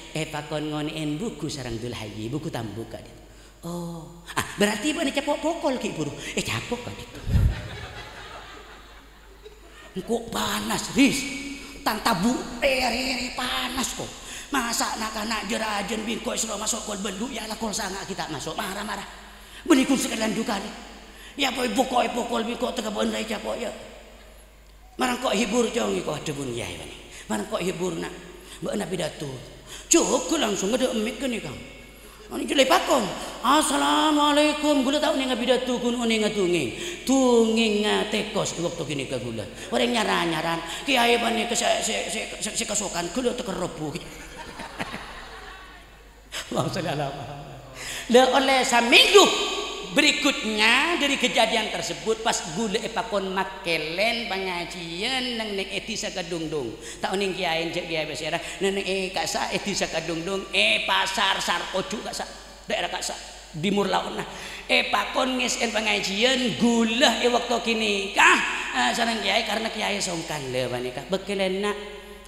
"Èpakon ngonè'è buku sareng Dul Hayyi, buku tambuk, ka'dinto." "Oh, ah, berarti bâ'ân ècapo' pokol ghi' buru?" "Ècapo', ka'dinto." Engko' panas, Ris. Tang tabu' rè-, rè-, rè-, panas, ko'. Masa' na'-kana' jâ-rajâna bi' engko' èsoro maso' kol bâllu', yâ la kol sanga' ghi' ta' maso'. Mara, mara. Bânnè ghun sakalèyan du kalè. Yâ, pokol, pokol bi' engko' tèka bâ'ân rè ècapo', yâ. Mara engko' hibur, Cong, engko' adhâbuna kèyaè, bânnè. Mara engko' hibur, na'. Bâ'ân apidato. Jhâghâ langsung adâ' mik ghânèka. Anu jhâ' la èpakon, "Assalamualaikum." Ghulâ ta' onèng apidato, ghun onèng adhungèng. Dhungèngnga tèkos è bâkto ghânèka ghulâ. Orèng nyar-anyaran, kèyaè panèka sè, sè, sè, sè, sè kasokan, ghulâ tèkèr robbhu. Allahumma sholli ala Muhammad. La ollè samènggu berikutnya dari kejadian tersebut, pas ghulâ èpakon makkèlèn pangajiyân neng, neng è dhisa Kadungdung. Ta' onèng kèyaèna, jhâ' kèyaè pasèra, neng, neng è ka'issa' è dhisa Kadungdung, è pasar Sarkojo ka'issa', daerah ka'issa', timur laonna. Èpakon ngèssè'è pangajiyân ghulâ è bâkto ghânèka, eh, sareng kèyaè karena kèyaè songkan la panèka. Bâkkèlèn, na',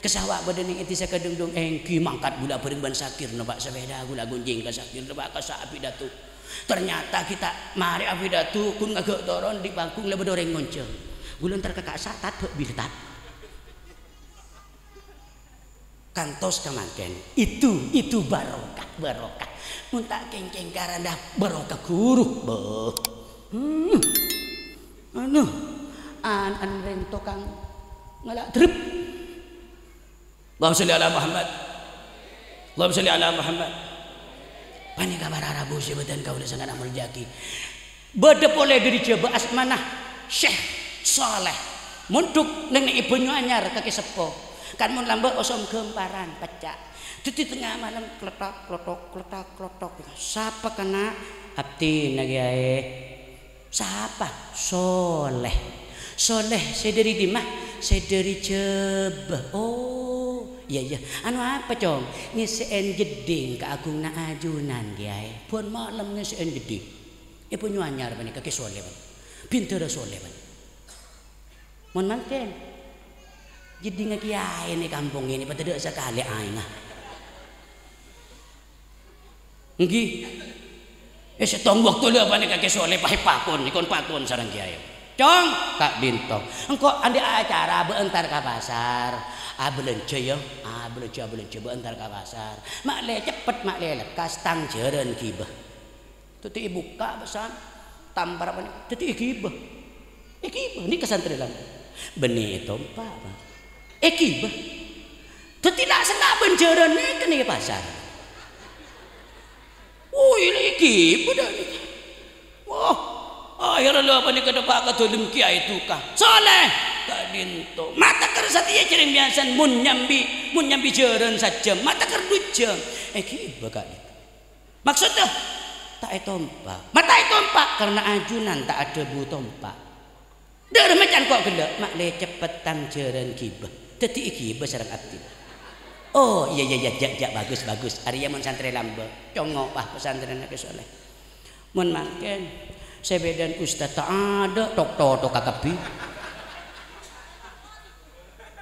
ka'issa' bâdâ neng è dhisa Kadungdung, èngghi mangkat ghulâ abhâreng bân Sakir, nèmpa' sapèda ghulâ aghunjing ka Sakir, nèmpa' ka'issa' apidato. Ternyata ghi' ta' marè apidato, ghun ngaghâ' toron dâri panggung la bâdâ orèng ngonjhâng. Ghulâ entar ka ka'issa' tat bâ' bilâ tat. Kantos ka mangkèn, itu, itu barokah, barokah. Mon ta' kèng-kèng karana barokah ghuru, bâh. Hmm. Anu, an-, an rèng tokang ngala' drep. Allahumma sholli ala Muhammad. Allahumma sholli ala Muhammad. Panèka para rabu sè bâdhân kaulâ sangat amoljâ'aghi. Bâdâ polè dâri Jhâbâ asmana Syekh Saleh. Mondhuk neng è Banyuanyar kakè seppo. Kan mon lambâ' osom ghâmparan, pecca'. Dhâddhi tengnga malem, kletak, klotok, kletak, klotok. "Sapa, kana'?" "Abdhina, Kèyaè." "Sapa?" "Saleh." "Saleh sè dâri dimma?" "Sè dâri Jhâbâ." "Oh, iyâ, iyâ. Anu apa, Cong?" "Ngèssè'è jeddhing kaagunganna ajunan, Kèyaè. Bân malem ngèssè'è jeddhing." È Banyuanyar panèka Kè Solè, bân. Bhindhârâ Solè, bân. Mon mangkèn, jeddhingnga kèyaè è kampong nèka, padâ tadâ' sakalè aèngnga. Èngghi. È sèttong bâkto la panèka Kè Solè pas èpakon, èkon pakon sareng kèyaè. "Cong, ka'dinto. Engko' andi' acara, bâ' entar ka pasar. Abâlânjhâ, yâ. Abâlânjhâ, abâlânjhâ, bâ' entar ka pasar. Ma'lè ceppet, ma'lè lekkas, tang jhârân ghibâ." Dhâddhi èbukka' pèsan, tampar panèka. Dhâddhi èghibâ. Èghibâ, nèka santrè lambâ'. Bânnè ètompa', Pak. Èghibâ. Dhâddhi la'-sella' bân jhârân nèka nèka pasar. Woi, la èghibâ dâ' nèka. Wah, akhèrra la panèka dâpa' ka dâlem kèyaè duka. "Saleh, ka'dinto. Ma' tèkèr satèya jhâreng biyasana mon nyambi, mon nyambi jhârân sajjhâm. Ma' tèkèr du jhâm." Èghibâ ka'dinto. Maksodda, ta' ètompa'. Ma' ta' ètompa', karna ajunan ta' adhâbu tompa'. Dâ'remma can ko' ghellâ', ma'lè ceppet tang jhârân ghibâ. Dhâddhi èghibâ sareng abdhina. Oh, iyâ, iyâ, iyâ, jhâ', jhâ', bagus, bagus. Arèya mon santrè lambâ', congo' pas pesantrenna Kè Soleh. Mon mangkèn, sè bâdâna ustad ta' adâ', tok-totok kabbhi.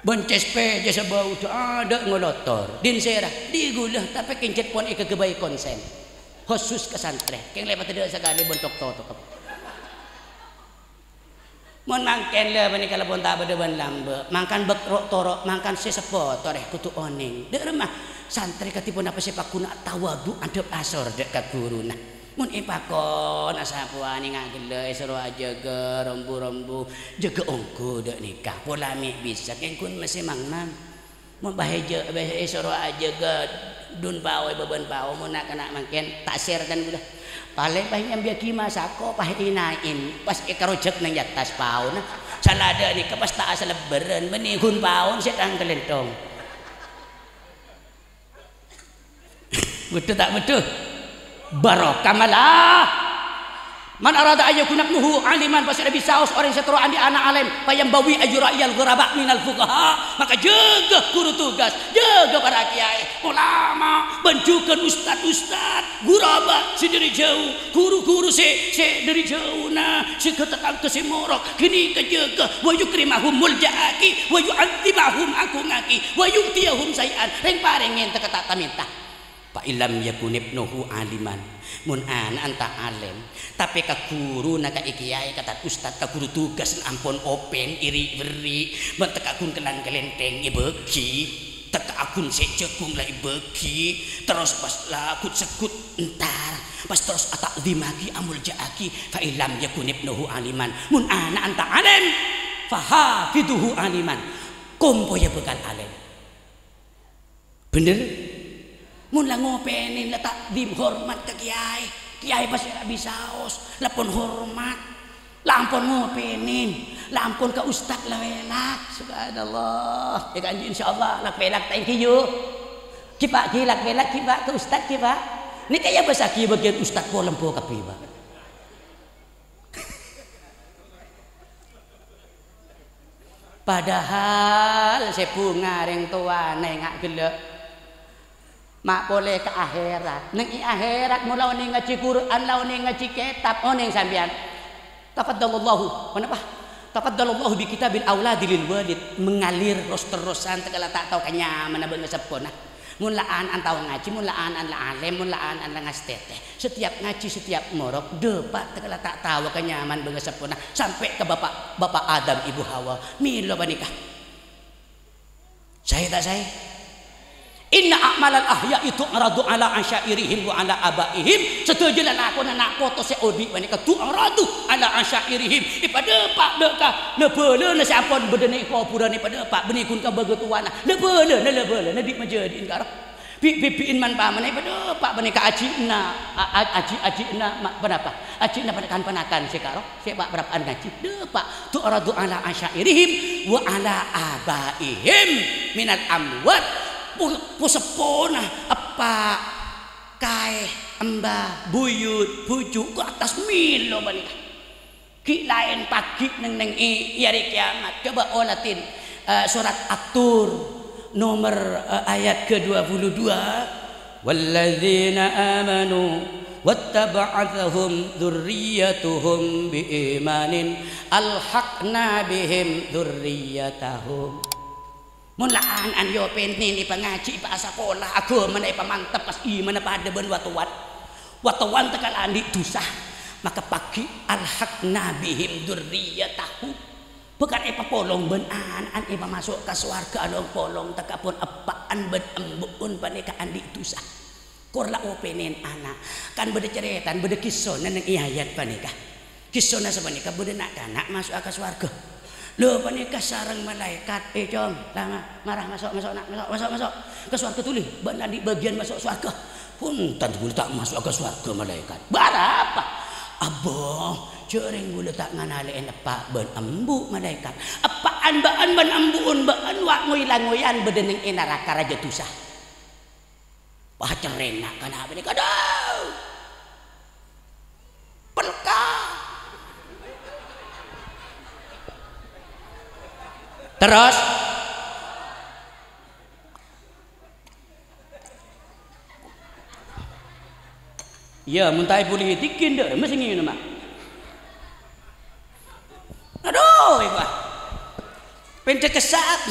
Bân cèspè, cèspè bâu dâ'-adâ' ngolotor. Din sèra, di' ghulâ, tapè kènjhât pon èkaghâbây konsèn. Khusus ka santrè. Kèng lèbât tadâ' sakalè bân tok-totok. Mon mangkèn la panèka la pon ta' bâdâ bân lambâ'. Mangkana bâk ro'-toro', mangkana sè seppo torè kodhu onèng. Dâ'remma santrè kadhi ponapa sè paghuna tawadhu andhâp asor dâ' ka ghuruna. Mon èpakon asapowa nènga' ghellâ' èsoro ajâgâ rombu-rombu, jâgâ ongghu dâ' nèka, pola mè' bisa kèng ghun mèsè mangnan. Mon bâ' èjâ-, bâ' èsoro ajâgâ dun pao è bâbân pao, mon na'-kana' mangkèn, ta' sèr tan ghulâ. Palèng bâ' nyambiyâghi masako, bâ' ènaè'è, pas èkarojhâk neng è attas paona. Sala dâ' nèka pas ta' asalebbhârân, bânnè ghun paona sè tang kalènthong. Beddhu ta' beddhu? Barokah malah. Man arada ayyakuna ibnuhu aliman, pas sè bisaos orèng sè terro andi' ana' alèm, fayanbaghi ayyura'iyal ghuraba minal fuqaha, maka jâgâ ghuru tugas, jâgâ para kèyaè, ulama, bân jhughân ustad-ustad, ghuraba sè dâri jhâu, ghuru-ghuru sè, sè dâri jhâuna, sè ghâ-, tatangghâ sè morok, ghânèka jâgâ, wa yukrimahum, molja'aghi, wa yu'azzimahum, agungngaghi, wa yu'tiyahum syai'an, rèng-parèngè ènta' ka ta'-, ta' mènta. Fa illam yakun ibnuhu aliman, mon ana'na ta' alèm, tapè ka ghuruna, ka kèyaè, ka tad ustad, ka ghuru tugas ampon open, iri-, berri', bân tekka ghun kellang-kelènthèng èbâghi. Tekka ghun sè jhâghung la èbâghi, terros pas la ghut-segghut entar, pas terros ata'zimaghi, amolja'aghi, fa illam yakun ibnuhu aliman, mon ana'na ta' alèm, fa hafidhuhu aliman, kompoyya bhâkal alèm. Bhender? Mon la ngopènè la ta'zim hormat ka kèyaè, kèyaè pas èra' bisaos, la pon hormat. La ampon ngopènè, la ampon ka ustad la wèlak. Subhanallah. Yâ, kanjeng, insyaallah, lak-wèlak ta' ènggi, yu. Ghi, Pak, ghi, lak-wèlak, ghi, Pak, ka ustad, ghi, Pak. Nèka yâ, bâsaghi bâgiyân ustad polem po kabbhi, Pak. Padahal sè bhunga rèng towa nènga' ghellâ'. Ma' polè ka akhèrat. Neng è akhèrat, mon la onèng ngajhi Qur'an, la onèng ngajhi kètab, onèng sampèyan. Tafaddalallahu, ponapa? Tafaddalallahu bi kitabil auladi lil walid, mengalir ros-terrosan, tekka la ta' tao ka nyamana bân kaseppona. Mon la ana'na tao ngajhi, mon la ana'na la alèm, mon la ana'na la ngastètè. Setiap ngajhi, setiap morok, dâpa' tekka la ta' tao ka nyamana bân kaseppona, sampè' ka bapa', bapa' Adam, Ibu Hawa. Mèlo panèka. Saè ta' saè? Inna a'malal ahya'i tu'radu ala asyairihim wa ala abaihim. Sadhâjâ lalakonna na' poto sè odi' panèka tu'radu ala asyairihim. Èpadâpa' dâ' ka la-bâlâna sè ampon bâdâna è kobhurân, èpadâpa' bânnè ghun ka bâgâtowana. La-bâlâna, la-bâlâna di' majâdi'in karo. Bi'-bibi'en man-pamanna èpadâpa' panèka ajhi'na, a-, a-, ajhi'-ajhi'na ma-, ponapa? Ajhi'na pan-, kan-ponakan sè karo, sè pa-, parappa'an ngajhi. Dâpa', tu'radu ala asyairihim wa ala abaihim minal amwat. Pu-, poseppona, eppa', kaè, emba, buyut, bhuju', ko' attas mèlo panèka. Ghi' laèn pagghi' neng-neng è, è arè kèyamat. Coba oladhin, eh, sorat At-Tur, nomer, eh, ayat kedua puluh dua. "Walladzina amanu wattaba'athahum dzurriyyatuhum biimanin alhaqna bihim dzurriyyatahum." Mon la ana'na èopènè, èpangajhi, èpaasakola, aghâmana èpamantep, pas imanna padâ bân wa-towan. Wa-towan tèkala andi' dhusa, maka pagghi' alhaqna bihim dzurriyyatahum. Bhâkal èpapolong bân ana'na èpamaso' ka sowarghâ along-polong tèka pon eppa'na bân embu'na panèka andi' dhusa. Kor la opènèn ana'. Kan bâdâ carètana, bâdâ kissona neng è ayat panèka. Kissona sapanèka bâdâ na'-kana' maso'a ka sowarghâ. Lho, panèka sareng malaèkat, "Eh, Cong, la ma-, mara maso', maso', na', maso', maso', maso'. Ka sowarghâ dhuli, bâ'na andi' bâgiyân maso' sowarghâ." "Bhunten, kaulâ ta' maso'a ka sowarghâ, malaèkat." "Bârâmpa?" "Abbâ, jhâ' rèng kaulâ ta' nganalè'è eppa' bân embu', malaèkat. Eppa'na bâ'na bân embu'na bâ'na wa' ngoy-langoyan bâdâ neng è naraka rajâ dhusa." Wah, cerrèna kana' panèka, adhu! Pelka! Terros? Iyâ, mon ta' èpolitikin, dâ' remma sè ngènoma. Adhu, èpa. Pènta kessa'at.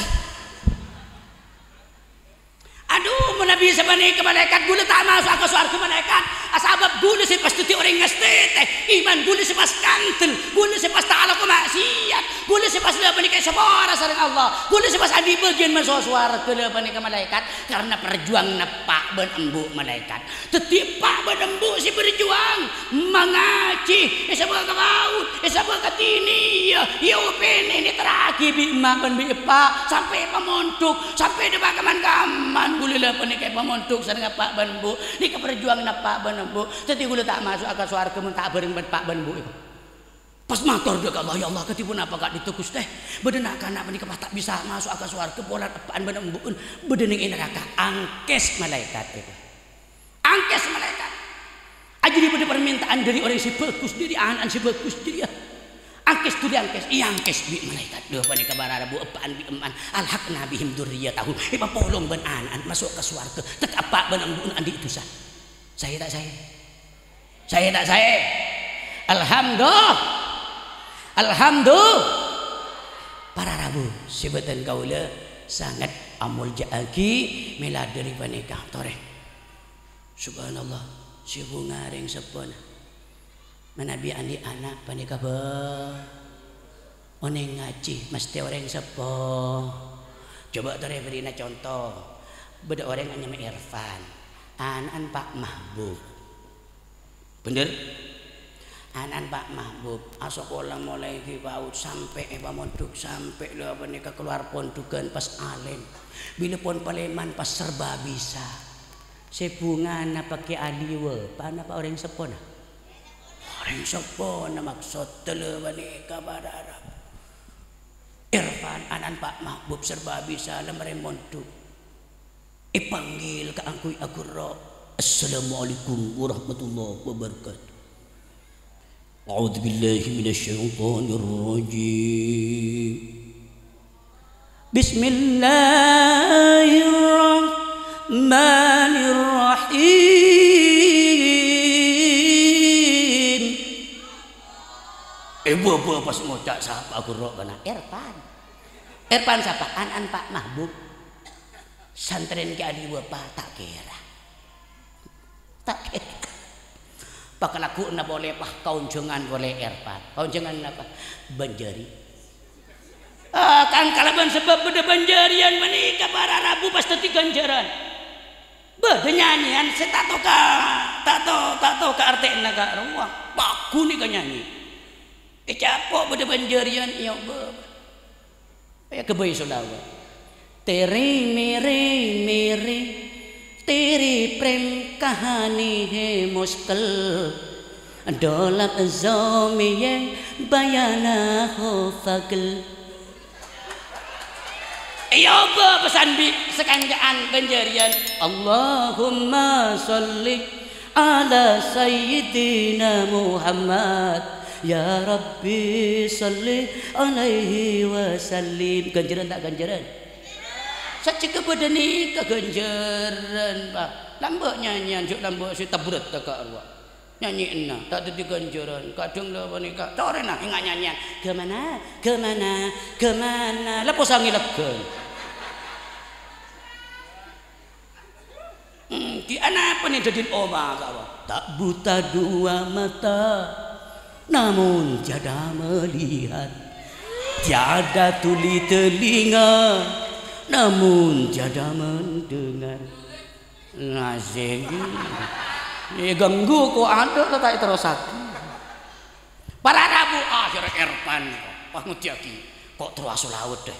Adhu, manabi sapanèka malaèkat, kaulâ ta' maso'a ka sowarghâ malaèkat. Asabâb kaulâ sè pas dhâddhi orèng ngastètè. Iman kaulâ sè pas kandel. Kaulâ sè pas ta' alako ma'siyat. Kaulâ sè pas la panèka èsapora sareng Allah. Kaulâ sè pas andi' bâgiyân maso' sowarghâ la panèka malaèkat. Karna parjuwânganna eppa' bân embu' malaèkat. Dhâddhi eppa' bân embu' sè berjuang, mangajhi, èsabâ ka paut, èsabâ ka diniyah, èopènè, ènterraghi bi' emma' bân bi' eppa', sampè' èpamondhuk, sampè' dâpa' ka man-kamman, kaulâ la panèka èpamondhuk sareng eppa' bân embu'. Nèka parjuwânganna eppa' bân embu'. Dhâddhi kaulâ ta' maso'a ka sowarghâ mon ta' abhâreng bân eppa' bân embu'. Pas mator dâ' ka Allah, "Ya Allah, kadhi ponapa ka'dinto, Ghustè? Bâdâ na'-kana' panèka pas ta' bisa maso'a ka sowarghâ polana eppa'na bân embu'na bâdâ neng è naraka." Angkès malaèkat, èpa. Angkès malaèkat. Ajâriyâ bâdâ parmènta'an dâri orèng sè bhâghus, dâri ana'na sè bhâghus jâriyâ. Angkès dhuli angkès, èangkès bi' malaèkat. Lho, panèka para rabu eppa'na bi' emma'na. "Alhaqna bihim dzurriyyatahum." Èpapolong bân ana'na maso' ka sowarghâ. Tèka eppa' bân embu'na andi' dhusa. Saè ta' saè? Saè ta' saè? Alhamdulillah. Alhamdulillah. Para rabu, sè bhâdhân kaulâ sanget amolja'aghi mèla dâri panèka. Torè. Subhanallah, sè bhunga rèng seppona. Manabi andi' ana' panèka, bâ. Onèng ngajhi, mastè orèng seppo. Coba torè bherri'na conto. Bâdâ orèng anyama Irfan. Ana'na Pa' Mahbub. Bhender? Ana'na Pa' Mahbub. Asakola molaè ghi' paut sampè' èpamondhuk, sampè' la panèka kalowar pondhughân pas alim. Bilâ pon palèman pas serba bisa. Sè bhungana pagghun aliwa, pa-, napa orèng seppona? Orèng seppona maksodda la panèka para rabu. Irfan ana'na Pa' Mahbub serba bisa la marè mondhuk. Èpanggil kaangghuy aghurro'. Assalamualaikum warahmatullahi wabarakatuh. A'udzubillahi minasyaitonirrajim. Bismillahirrahmanirrahim. Eh, bâ-, bâ-, pas ngoca' sapa ghuru kana'? Erpan. Erpan sapa? Ana'na Pa' Mahbub. Santrèna Kè Aliwa, Pa', ta' kèra. Ta' kèra. Pakalaggu'na polè, pas kaonjhângan polè Erpan. Kaonjhângan napa? Banjari. Ah, kan kalabân sabâb bâdâ banjarian panèka para rabu pas dhâddhi ghânjhârân. Bâdâ nyanyèyan sè ta' toka', ta' to-, ta' toka' artèna ka rowa. Paghun nèka nyanyè. Ècapo' bâdâ banjarian, èyâ bâ-, Èghâbây sholawat. Tèrèng mèrèng mèrèng, Tiri prem kahani he muskel, dolap zomiye bayana ho fagel. Iya, obâ pesan bi' sakanca'an ghânjhâriyan. Allahumma sholli ala sayyidina Muhammad. Ya Rabbi sholli alaihi wa sallim. Ghânjhârân ta' ghânjhârân? Sajjhegghâ bâdâ nèka ghânjhârân, Pa'. Lambâ' nyanyian, jhâ' lambâ' sè tabrètta ka Allah. Nyanyi'na ta' dhâddhi ghânjhârân. Kadhâng la panèka, corèna enga' nyanyian. Kemana, kemana, kemana? La posangè lèghân. Hmm, ghi' anapa nè dhâddhi omah ka Allah? Tak buta dua mata, namun tiada melihat. Tiada tuli telinga, namun tiada mendengar. Nah, sènggi. Èghânggu ko' adâ' ta' èterrossaghi. Para rabu akhèr Erpan, pas ngoddhiyâghi, ko' terro asolawat, dâ.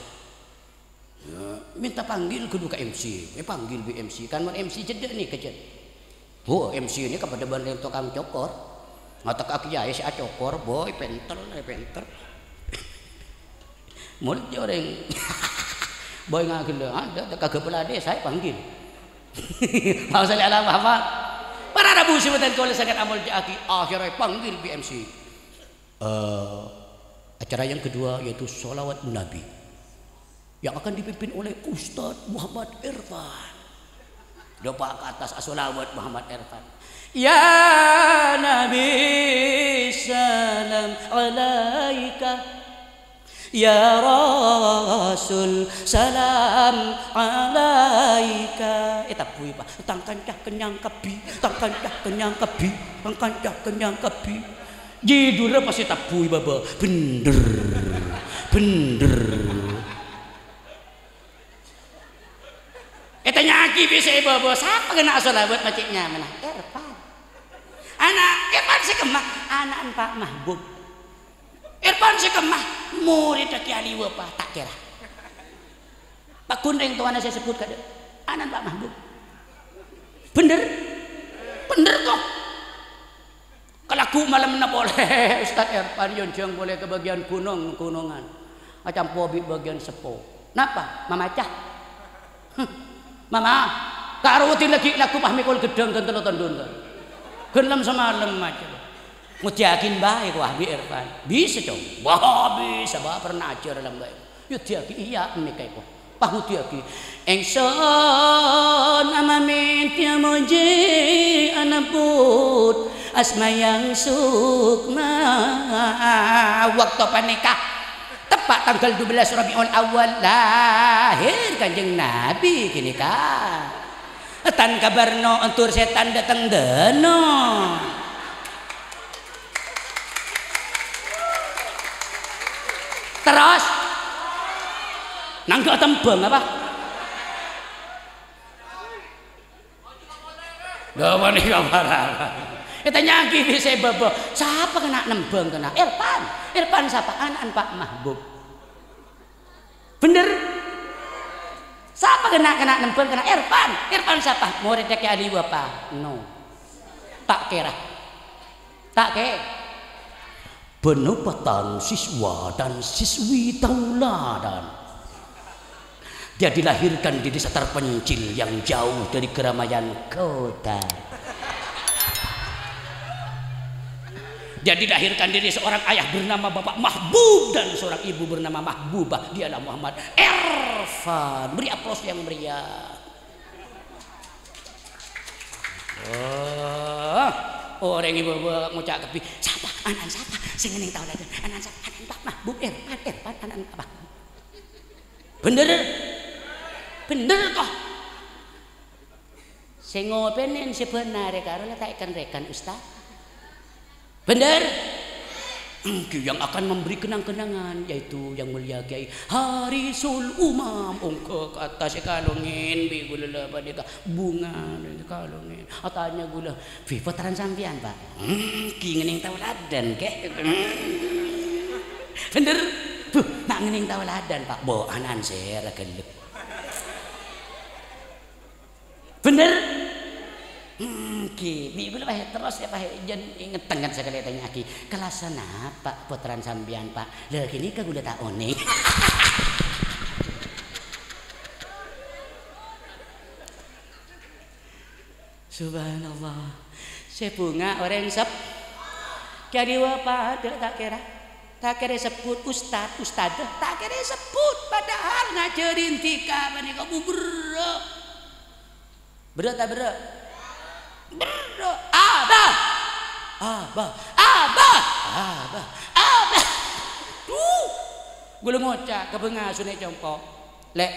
Ya, mènta panggil ghâllu ka M C. Èpanggil bi' M C. Kan mon M C cedhek nèka, Cen. Bu, M C nèka padâ bân rèng tokang cokor. Ngatekka kèyaè sè acokor, boy, pènter, eh, pènter. Moljâ orèng. Boy ngaghellâ', adâ' ta' kaghâbâlâ desa èpanggil. Allahumma sholli ala Muhammad. Para rabu sè bhâdhân kaulâ sanget amoljâ'aghi, akhèrra èpanggil bi' M C. Eh, acara yang kedua yaitu sholawat Nabi yang akan dipimpin oleh Ustadz Muhammad Erfan. Dâpa' ka attas asholawat Muhammad Erfan. Ya Nabi, salam alaika. Ya Rasul, salam alaika. Eh, tabbhuwi, Pa'. Tang kanca kennyang kabbhi, tang kanca kennyang kabbhi, tang kanca kennyang kabbhi. Jidhurrâ pas ètabbhuwi bâbâ. Bhendher. Bhendher. Ètanya'aghi bi' sè è bâbâ, "Sapa ghâna asholawat ma' cè' nyamana?" "Erpan." "Ana' Erpan sè kemma?" "Ana'na Pa' Mahbub." "Erpan sè kemma?" "Morèdda Kè Ali Wapa, ta' kèra." Paggun rèng towana sè sebbhut kadâ', "Ana'na Pa' Mahbub." Bhendher? Bhendher, toh? Kalaggu malemma polè, Ustadz Erpan èyonjhâng polè ka bâgiyân ghunong-ghunongan. Acampo bi' bâgiyân seppo. Napa? Mamaca? Huh. Mama, karo wedding laghi' laggu pas mèkol ghâddhâng ghân tello tendhun, kan? Ghân lem samalem maca. Ngoddhiyâghi bhâi, ko', ah, bi' Erpan. Bisa, Cong. Wah, bisa, Ba', pernah ajhâr lambâ'. Yodiyâghi, iyâ, mèka èko. Pas ngodiyâghi. Engson amamèn tèya mojhi anabut asma yang sukma. Waktu panèka, teppa' tangghâl dua belas Rabiul Awal lahir Kanjeng Nabi ghânèka. Tan kabârno ondur sètan dâteng dâno. Terros, nangghâ' tembhâng apa? Lha, panèka parah. Ètanya'aghi bi' sè è bâbâ, "Sapa kèna nembhâng kèna?" "Erpan." "Erpan sapa?" "Ana'na Pa' Mahbub." Bhendher? Sapa kèna, kèna nembhâng kèna? Erpan. Erpan sapa? Morèdda Kè Ali Wapa? No. Ta' kèra. Ta' kè-, Bânnè patang siswa dan siswi tauladan. Dia dilahirkan di desa terpencil yang jauh dari keramaian kota. Dia dilahirkan dari seorang ayah bernama Bapak Mahbub dan seorang ibu bernama Mahbubah. Dialah Muhammad Erfan. Beri aplaus yang meriah. Wah, orèng ibu-ibu ngoca' kabbhi, "Sapa? Ana'na sapa? Sè ngennèng taoladan. Ana'na sapa? Ana'na Pak Mahbub, Erfan, Erfan, ana'na Pak Mahbub." Bhendher? Bhendher, toh? Sè ngopènè sè bhender, karo la ta' èkan-rèkan, Ustaz. Bhendher? Èngghi, yang akan memberi kenang-kenangan, yaitu Yang Mulia Kiai Harisul Umam. Ongghâ kata sè kalongèn, bi' ghulâ la panèka bhunga kalongèn. Atanya ghulâ, "Bhi, pottrana sampèyan, Pak?" "Èngghi, ngennèng taoladan, Kè." "Bhendher?" "Bu, ta' ngennèng taoladan, Pak." "Bo, ana'na sèra ghellâ'." Bhendher? Èngghi, bi' kaulâ, Pak, terros, yâ, Pak, jhân ngètèngan sakalè ètanya'aghi. "Kellas napa pottrana sampèyan, Pak?" "Lha, ghânèka kaulâ ta' onèng." Subhanallah. Sè bhunga orèng sep-, ka'dinto padâ ta' kèra. Ta' kèra èsebbhut ustad, ustadzah, ta' kèra èsebbhut. Padahal ngajhâri dhika panèka bu-, berrâ'. Berrâ' ta' berrâ'? Berrâ'. Abah! Abah! Abah! Abah! Abah! Duh! Kaulâ ngoca' ka bhângasona è compo'. "Lè',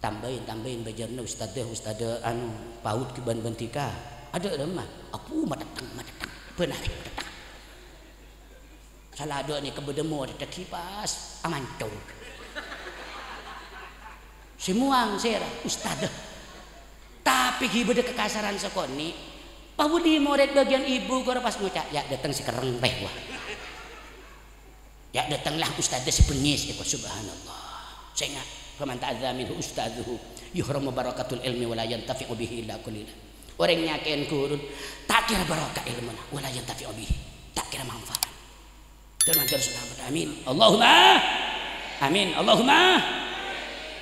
tambâi, tambâi bâjârna ustadzah, ustadzah anu, PAUD ghi' bân, bân dhika." "Adâ' remma?" "Abu, matèttèng, matèttèng. Bân arè matèttèng." Sala adâ' nèka bâdâ morèdda ghi' pas amancor. Sè muwang sèra ustadzah. Tapè ghi' bâdâ kakasaran sakonè'. Pawali morèd bâgiyân ibu karo pas ngoca', "Yâ' dâteng sè kerrèng pè, wah. Yâ' dâteng la ustadzah sè bengngis," èko, subhanallah. Sènga', "Faman ta'adza minhu ustadzuhu, yuhramu barakatul ilmi wa la yantafi'u bihi illa qalila." Orèng nyakè'è ghuruna, ta' kèra barokah èlmona, "wa la yantafi'u bihi," ta' kèra manfaat. Dâ' mandhâr salamet. Amin. Allahumma amin. Allahumma.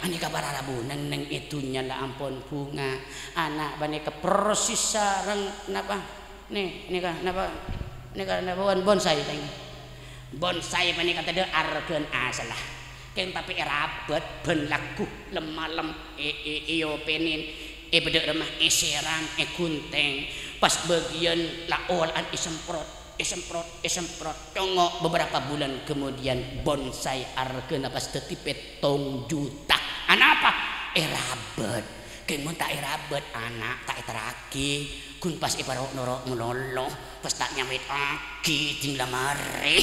Panèka para rabu, neng-neng è dhunnya la ampon bhunga. Ana' panèka persis sareng napa? Nè, nèka napa? Nèka napa bon-, bonsai, Tèng? Bonsai panèka tadâ' arghâna asalla. Kèng tapè èrabât bân lagghu lem-malem, è-, è-, èopènè, èbâdâ' remma, èsèrang, èghunthèng. Pas bâgiyân la ola'an èsemprot. Èsemprot, èsemprot. Congo' beberapa bulan kemudian, bonsai arghâna pas dhâddhi pèttong juta. Anapa? Èrabât. Kèng mon ta' èrabât, ana' ta' èterraghi. Ghun pas èparo'-noro' malolo, pas ta' nyamètaghi ding la marè.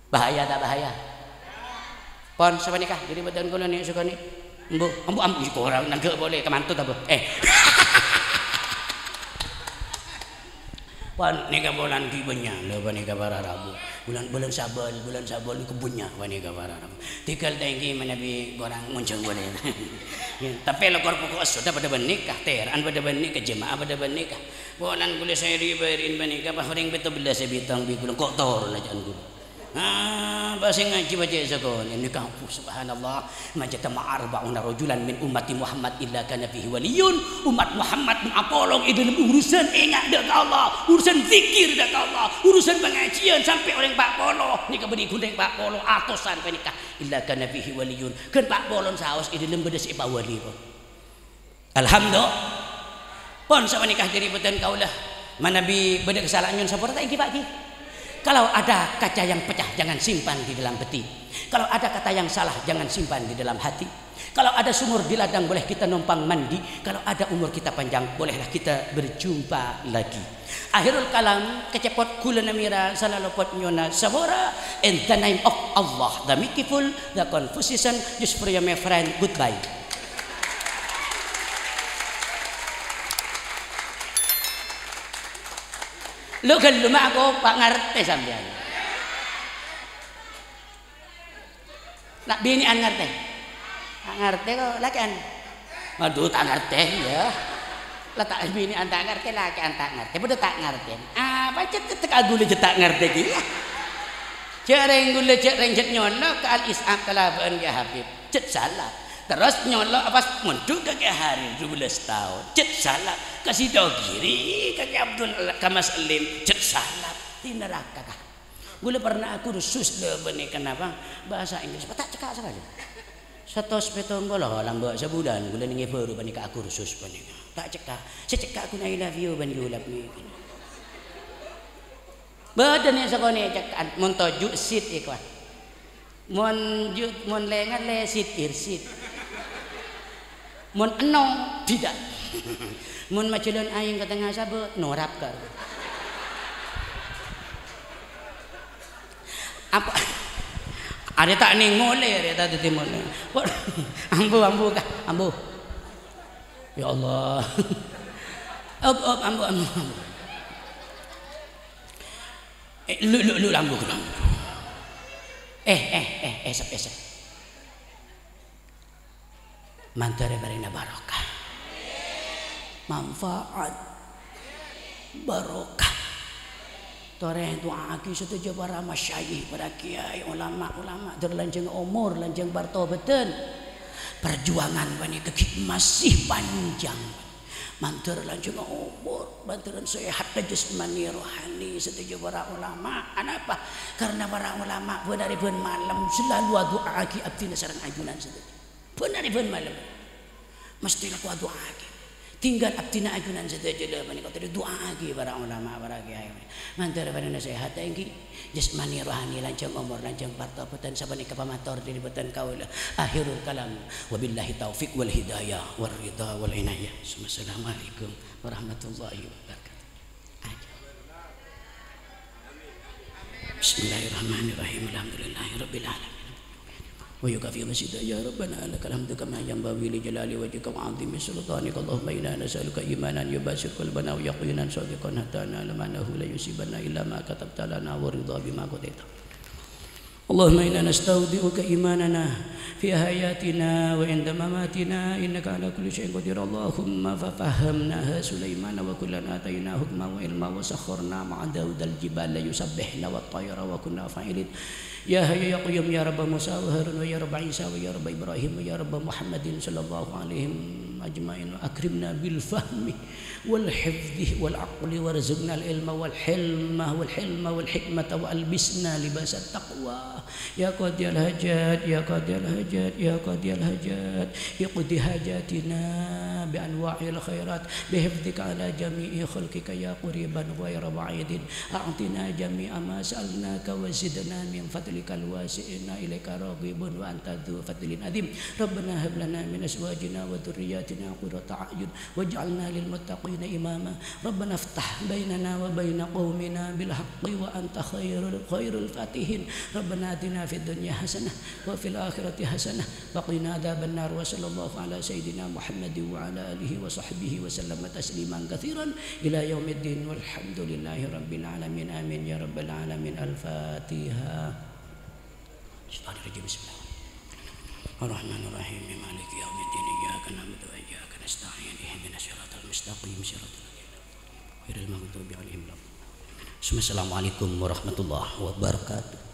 Bahaya ta' bahaya? Pon, sapanèka, dhâri bâdân kaulâ nè' sakonè'. Embu, embu, embu, ih, korang nangghâ' polè, kamantut apa? Eh. Pon, nèka bulân ghi' bânnya', lho, panèka para rabu. Bulân, bulân Sabâl, bulân Sabâl nèka bânnya', panèka para rabu. Tèghâl ta' èngghi manabi korang ngonjhâng polè. Tapè lokor poko' esso padâ bân nèka, tèra'an padâ bân nèka, jema'ah padâ bân nèka. Bulân kaulâ sè ri-, bâri'in panèka, pas orèng pètto bellâs sè bhitong bi' kaulâ, ko' toro' la jhân kaulâ. Ah, bâ' sè ngajhi bâca sakonè' nèka, oh, subhanallah, "Ma jtama'a arba'una rajulan min ummati Muhammad illa kana fihi waliyyun." Umat Muhammad mon apolong è dâlem urusan enga' dâ' ka Allah, urusan zikir dâ' ka Allah, urusan pangajiyân sampè' orèng pa' polo, nèka bânnè ghun rèng pa' polo, atosan panèka, "illa kana fihi waliyyun." Ghân pa' polon saos è dâlem bâdâ sè èpawali, po. Alhamdulillah. Pon sapanèka dhâri bâdân kaulâ. Manabi bâdâ kasala'an nyo'on sapora ta' èngghi, Pak, ghi? Kalau ada kaca yang pecah, jangan simpan di dalam peti. Kalau ada kata yang salah, jangan simpan di dalam hati. Kalau ada sumur di ladang, boleh kita numpang mandi. Kalau ada umur kita panjang, bolehlah kita berjumpa lagi. Akhirul kalam, kècèpot ghulâ namèra, salalopot nyo'ona sapora, in the name of Allah, the Mightyful, the Confucian, just for you, my friend, goodbye. Lo' ghâllu ma' ako pa' ngartè sampèyan. Na' binè'an ngartè? Ta' ngartè ko' lakè'an. Adhu, ta' ngartè, iyâ. La ta' binè'an ta' ngartè, lakè'an ta' ngartè, padâ ta' ngartè. Apa cè' tètèk aghulâ jhâ' ta' ngartè kèya? Jhâ' rèng ghulâ, jhâ' rèng jhât nyolok ka Al-Is'ab kalabân Kè Habib. Jhât sala. Terros nyolok pas mondhuk ka Kè Harir dubellâs taon. Jhât sala. Ka Sidogiri, ka Kè Abdul, ka Mas Elim. Jhât sala. Di neraka kah? Ghulâ pernah akursus lho panèka napa? Bhâsa Inggris, ta' cekka' sakalè. Satos pètong polo lambâ' sabulân ghulâ nèngè bhuru panèka akursus panèka. Ta' cekka'. Sè cekka' ghun I love you bân you love me. Bâdâ nè' sakonè' cekka'an, mon toju' sit èkowa. Mon ju-, mon lèngan lè sit, irsit. Mon enno, tidak. Mon majhâlân aèng ka tengnga sabâ, norap karo. Apa? Arè ta' nèng molè, arè ta' dhâddhi molè. Ambu, ambu, Kak, ambu. Ya Allah. Op, op, ambu, ambu, ambu. Eh, lu, lu, lu, ambu, ambu. Eh, eh, eh, èsep, èsep. Mandhâr èparèngana barokah. Manfaat. Barokah. Torè du'aaghi sadhâjâ para masyayikh, para kiai, ulama-ulama, dhâr lanjhâng omor, lanjhâng partobâdhân. Parjuwângan panèka ghi' masih panjang. Mandhâr lanjhâng omor, mandhârân sehatta jasmani rohani sadhâjâ para ulama. Anapa? Karna para ulama bân arè bân malem selalu adu'aaghi abdhina sareng ajunan sadhâjâ. Bân arè bân malem. Mesti lako adu'aaghi. Tinggal abdhina ajunan sadhâjâ la panèka tadâ' du'aaghi para ulama, para kiai. Mandhâr parèngana sehat èngghi. Jasmani rohani lanjhâng omor lanjhâng partobâdhân sapanèka pamator dhâri bhâdhân kaulâ. Akhirul kalam. Wabillahi taufiq wal hidayah war ridha wal inayah. Assalamualaikum warahmatullahi wabarakatuh. Bismillahirrahmanirrahim. Alhamdulillahirabbil alamin. Wa yukafi masjida ya Rabbana lakal hamdu kama yanbaghi li jalali wajhika wa 'azimi sultanika. Allahumma inna nas'aluka imanan yubasir qalbana wa yaqinan shadiqan hatta na'lama annahu la yusibana illa ma katabta lana wa ridha bima qadaita. Allahumma inna nastaudi'uka imanana fi hayatina wa inda mamatina innaka ala kulli syai'in qadir. Allahumma fafahhamnaha Sulaimana wa kullan ataina hukma wa ilma wa sakharna ma'a Daudal jibala yusabbihna wa tayra wa kunna fa'ilin. Ya Hayyu ya Qayyum ya Rabba Musa wa Harun wa ya Rabba Isa wa ya Rabba Ibrahim wa ya Rabba Muhammadin sallallahu alaihim ajma'in wa akrimna bil fahmi wal hifdhi wal aqli warzuqnal ilma wal hilma wal hilma wal hikmata wa albisna libasat taqwa. Ya qadiyal hajat, ya qadiyal hajat, ya qadiyal hajat, iqdi hajatina bi anwa'il khairat bi hifdhika ala jami'i khalqika ya qariban ghaira ba'idin. A'tina jami'a ma sa'alnaka wa zidna min fadlikal wasi' inna ilaika raghibun wa anta dzu fadlin adzim. Rabbana hab lana min azwajina wa dzurriyyatina qurrata a'yun waj'alna lil muttaqina imama. Rabbana iftah bainana wa baina qaumina bil haqqi wa anta khairul, khairul fatihin. Rabbana atina fid dunya hasanah wa fil akhirati hasanah wa qina adzabannar. Wa sallallahu ala sayyidina Muhammadin wa ala alihi wa sahbihi wa sallama tasliman katsiran ila yaumiddin walhamdulillahi rabbil alamin. Amin ya rabbal alamin. Al-Fatihah. Bismillahirrahmanirrahim. Maliki yaumiddin. Iyyaka na'budu wa iyyaka nasta'in. Ihdinas siratal mustaqim. Siratal ladzina an'amta 'alaihim ghairil maghdubi 'alaihim waladdallin. Assalamualaikum warahmatullahi wabarakatuh.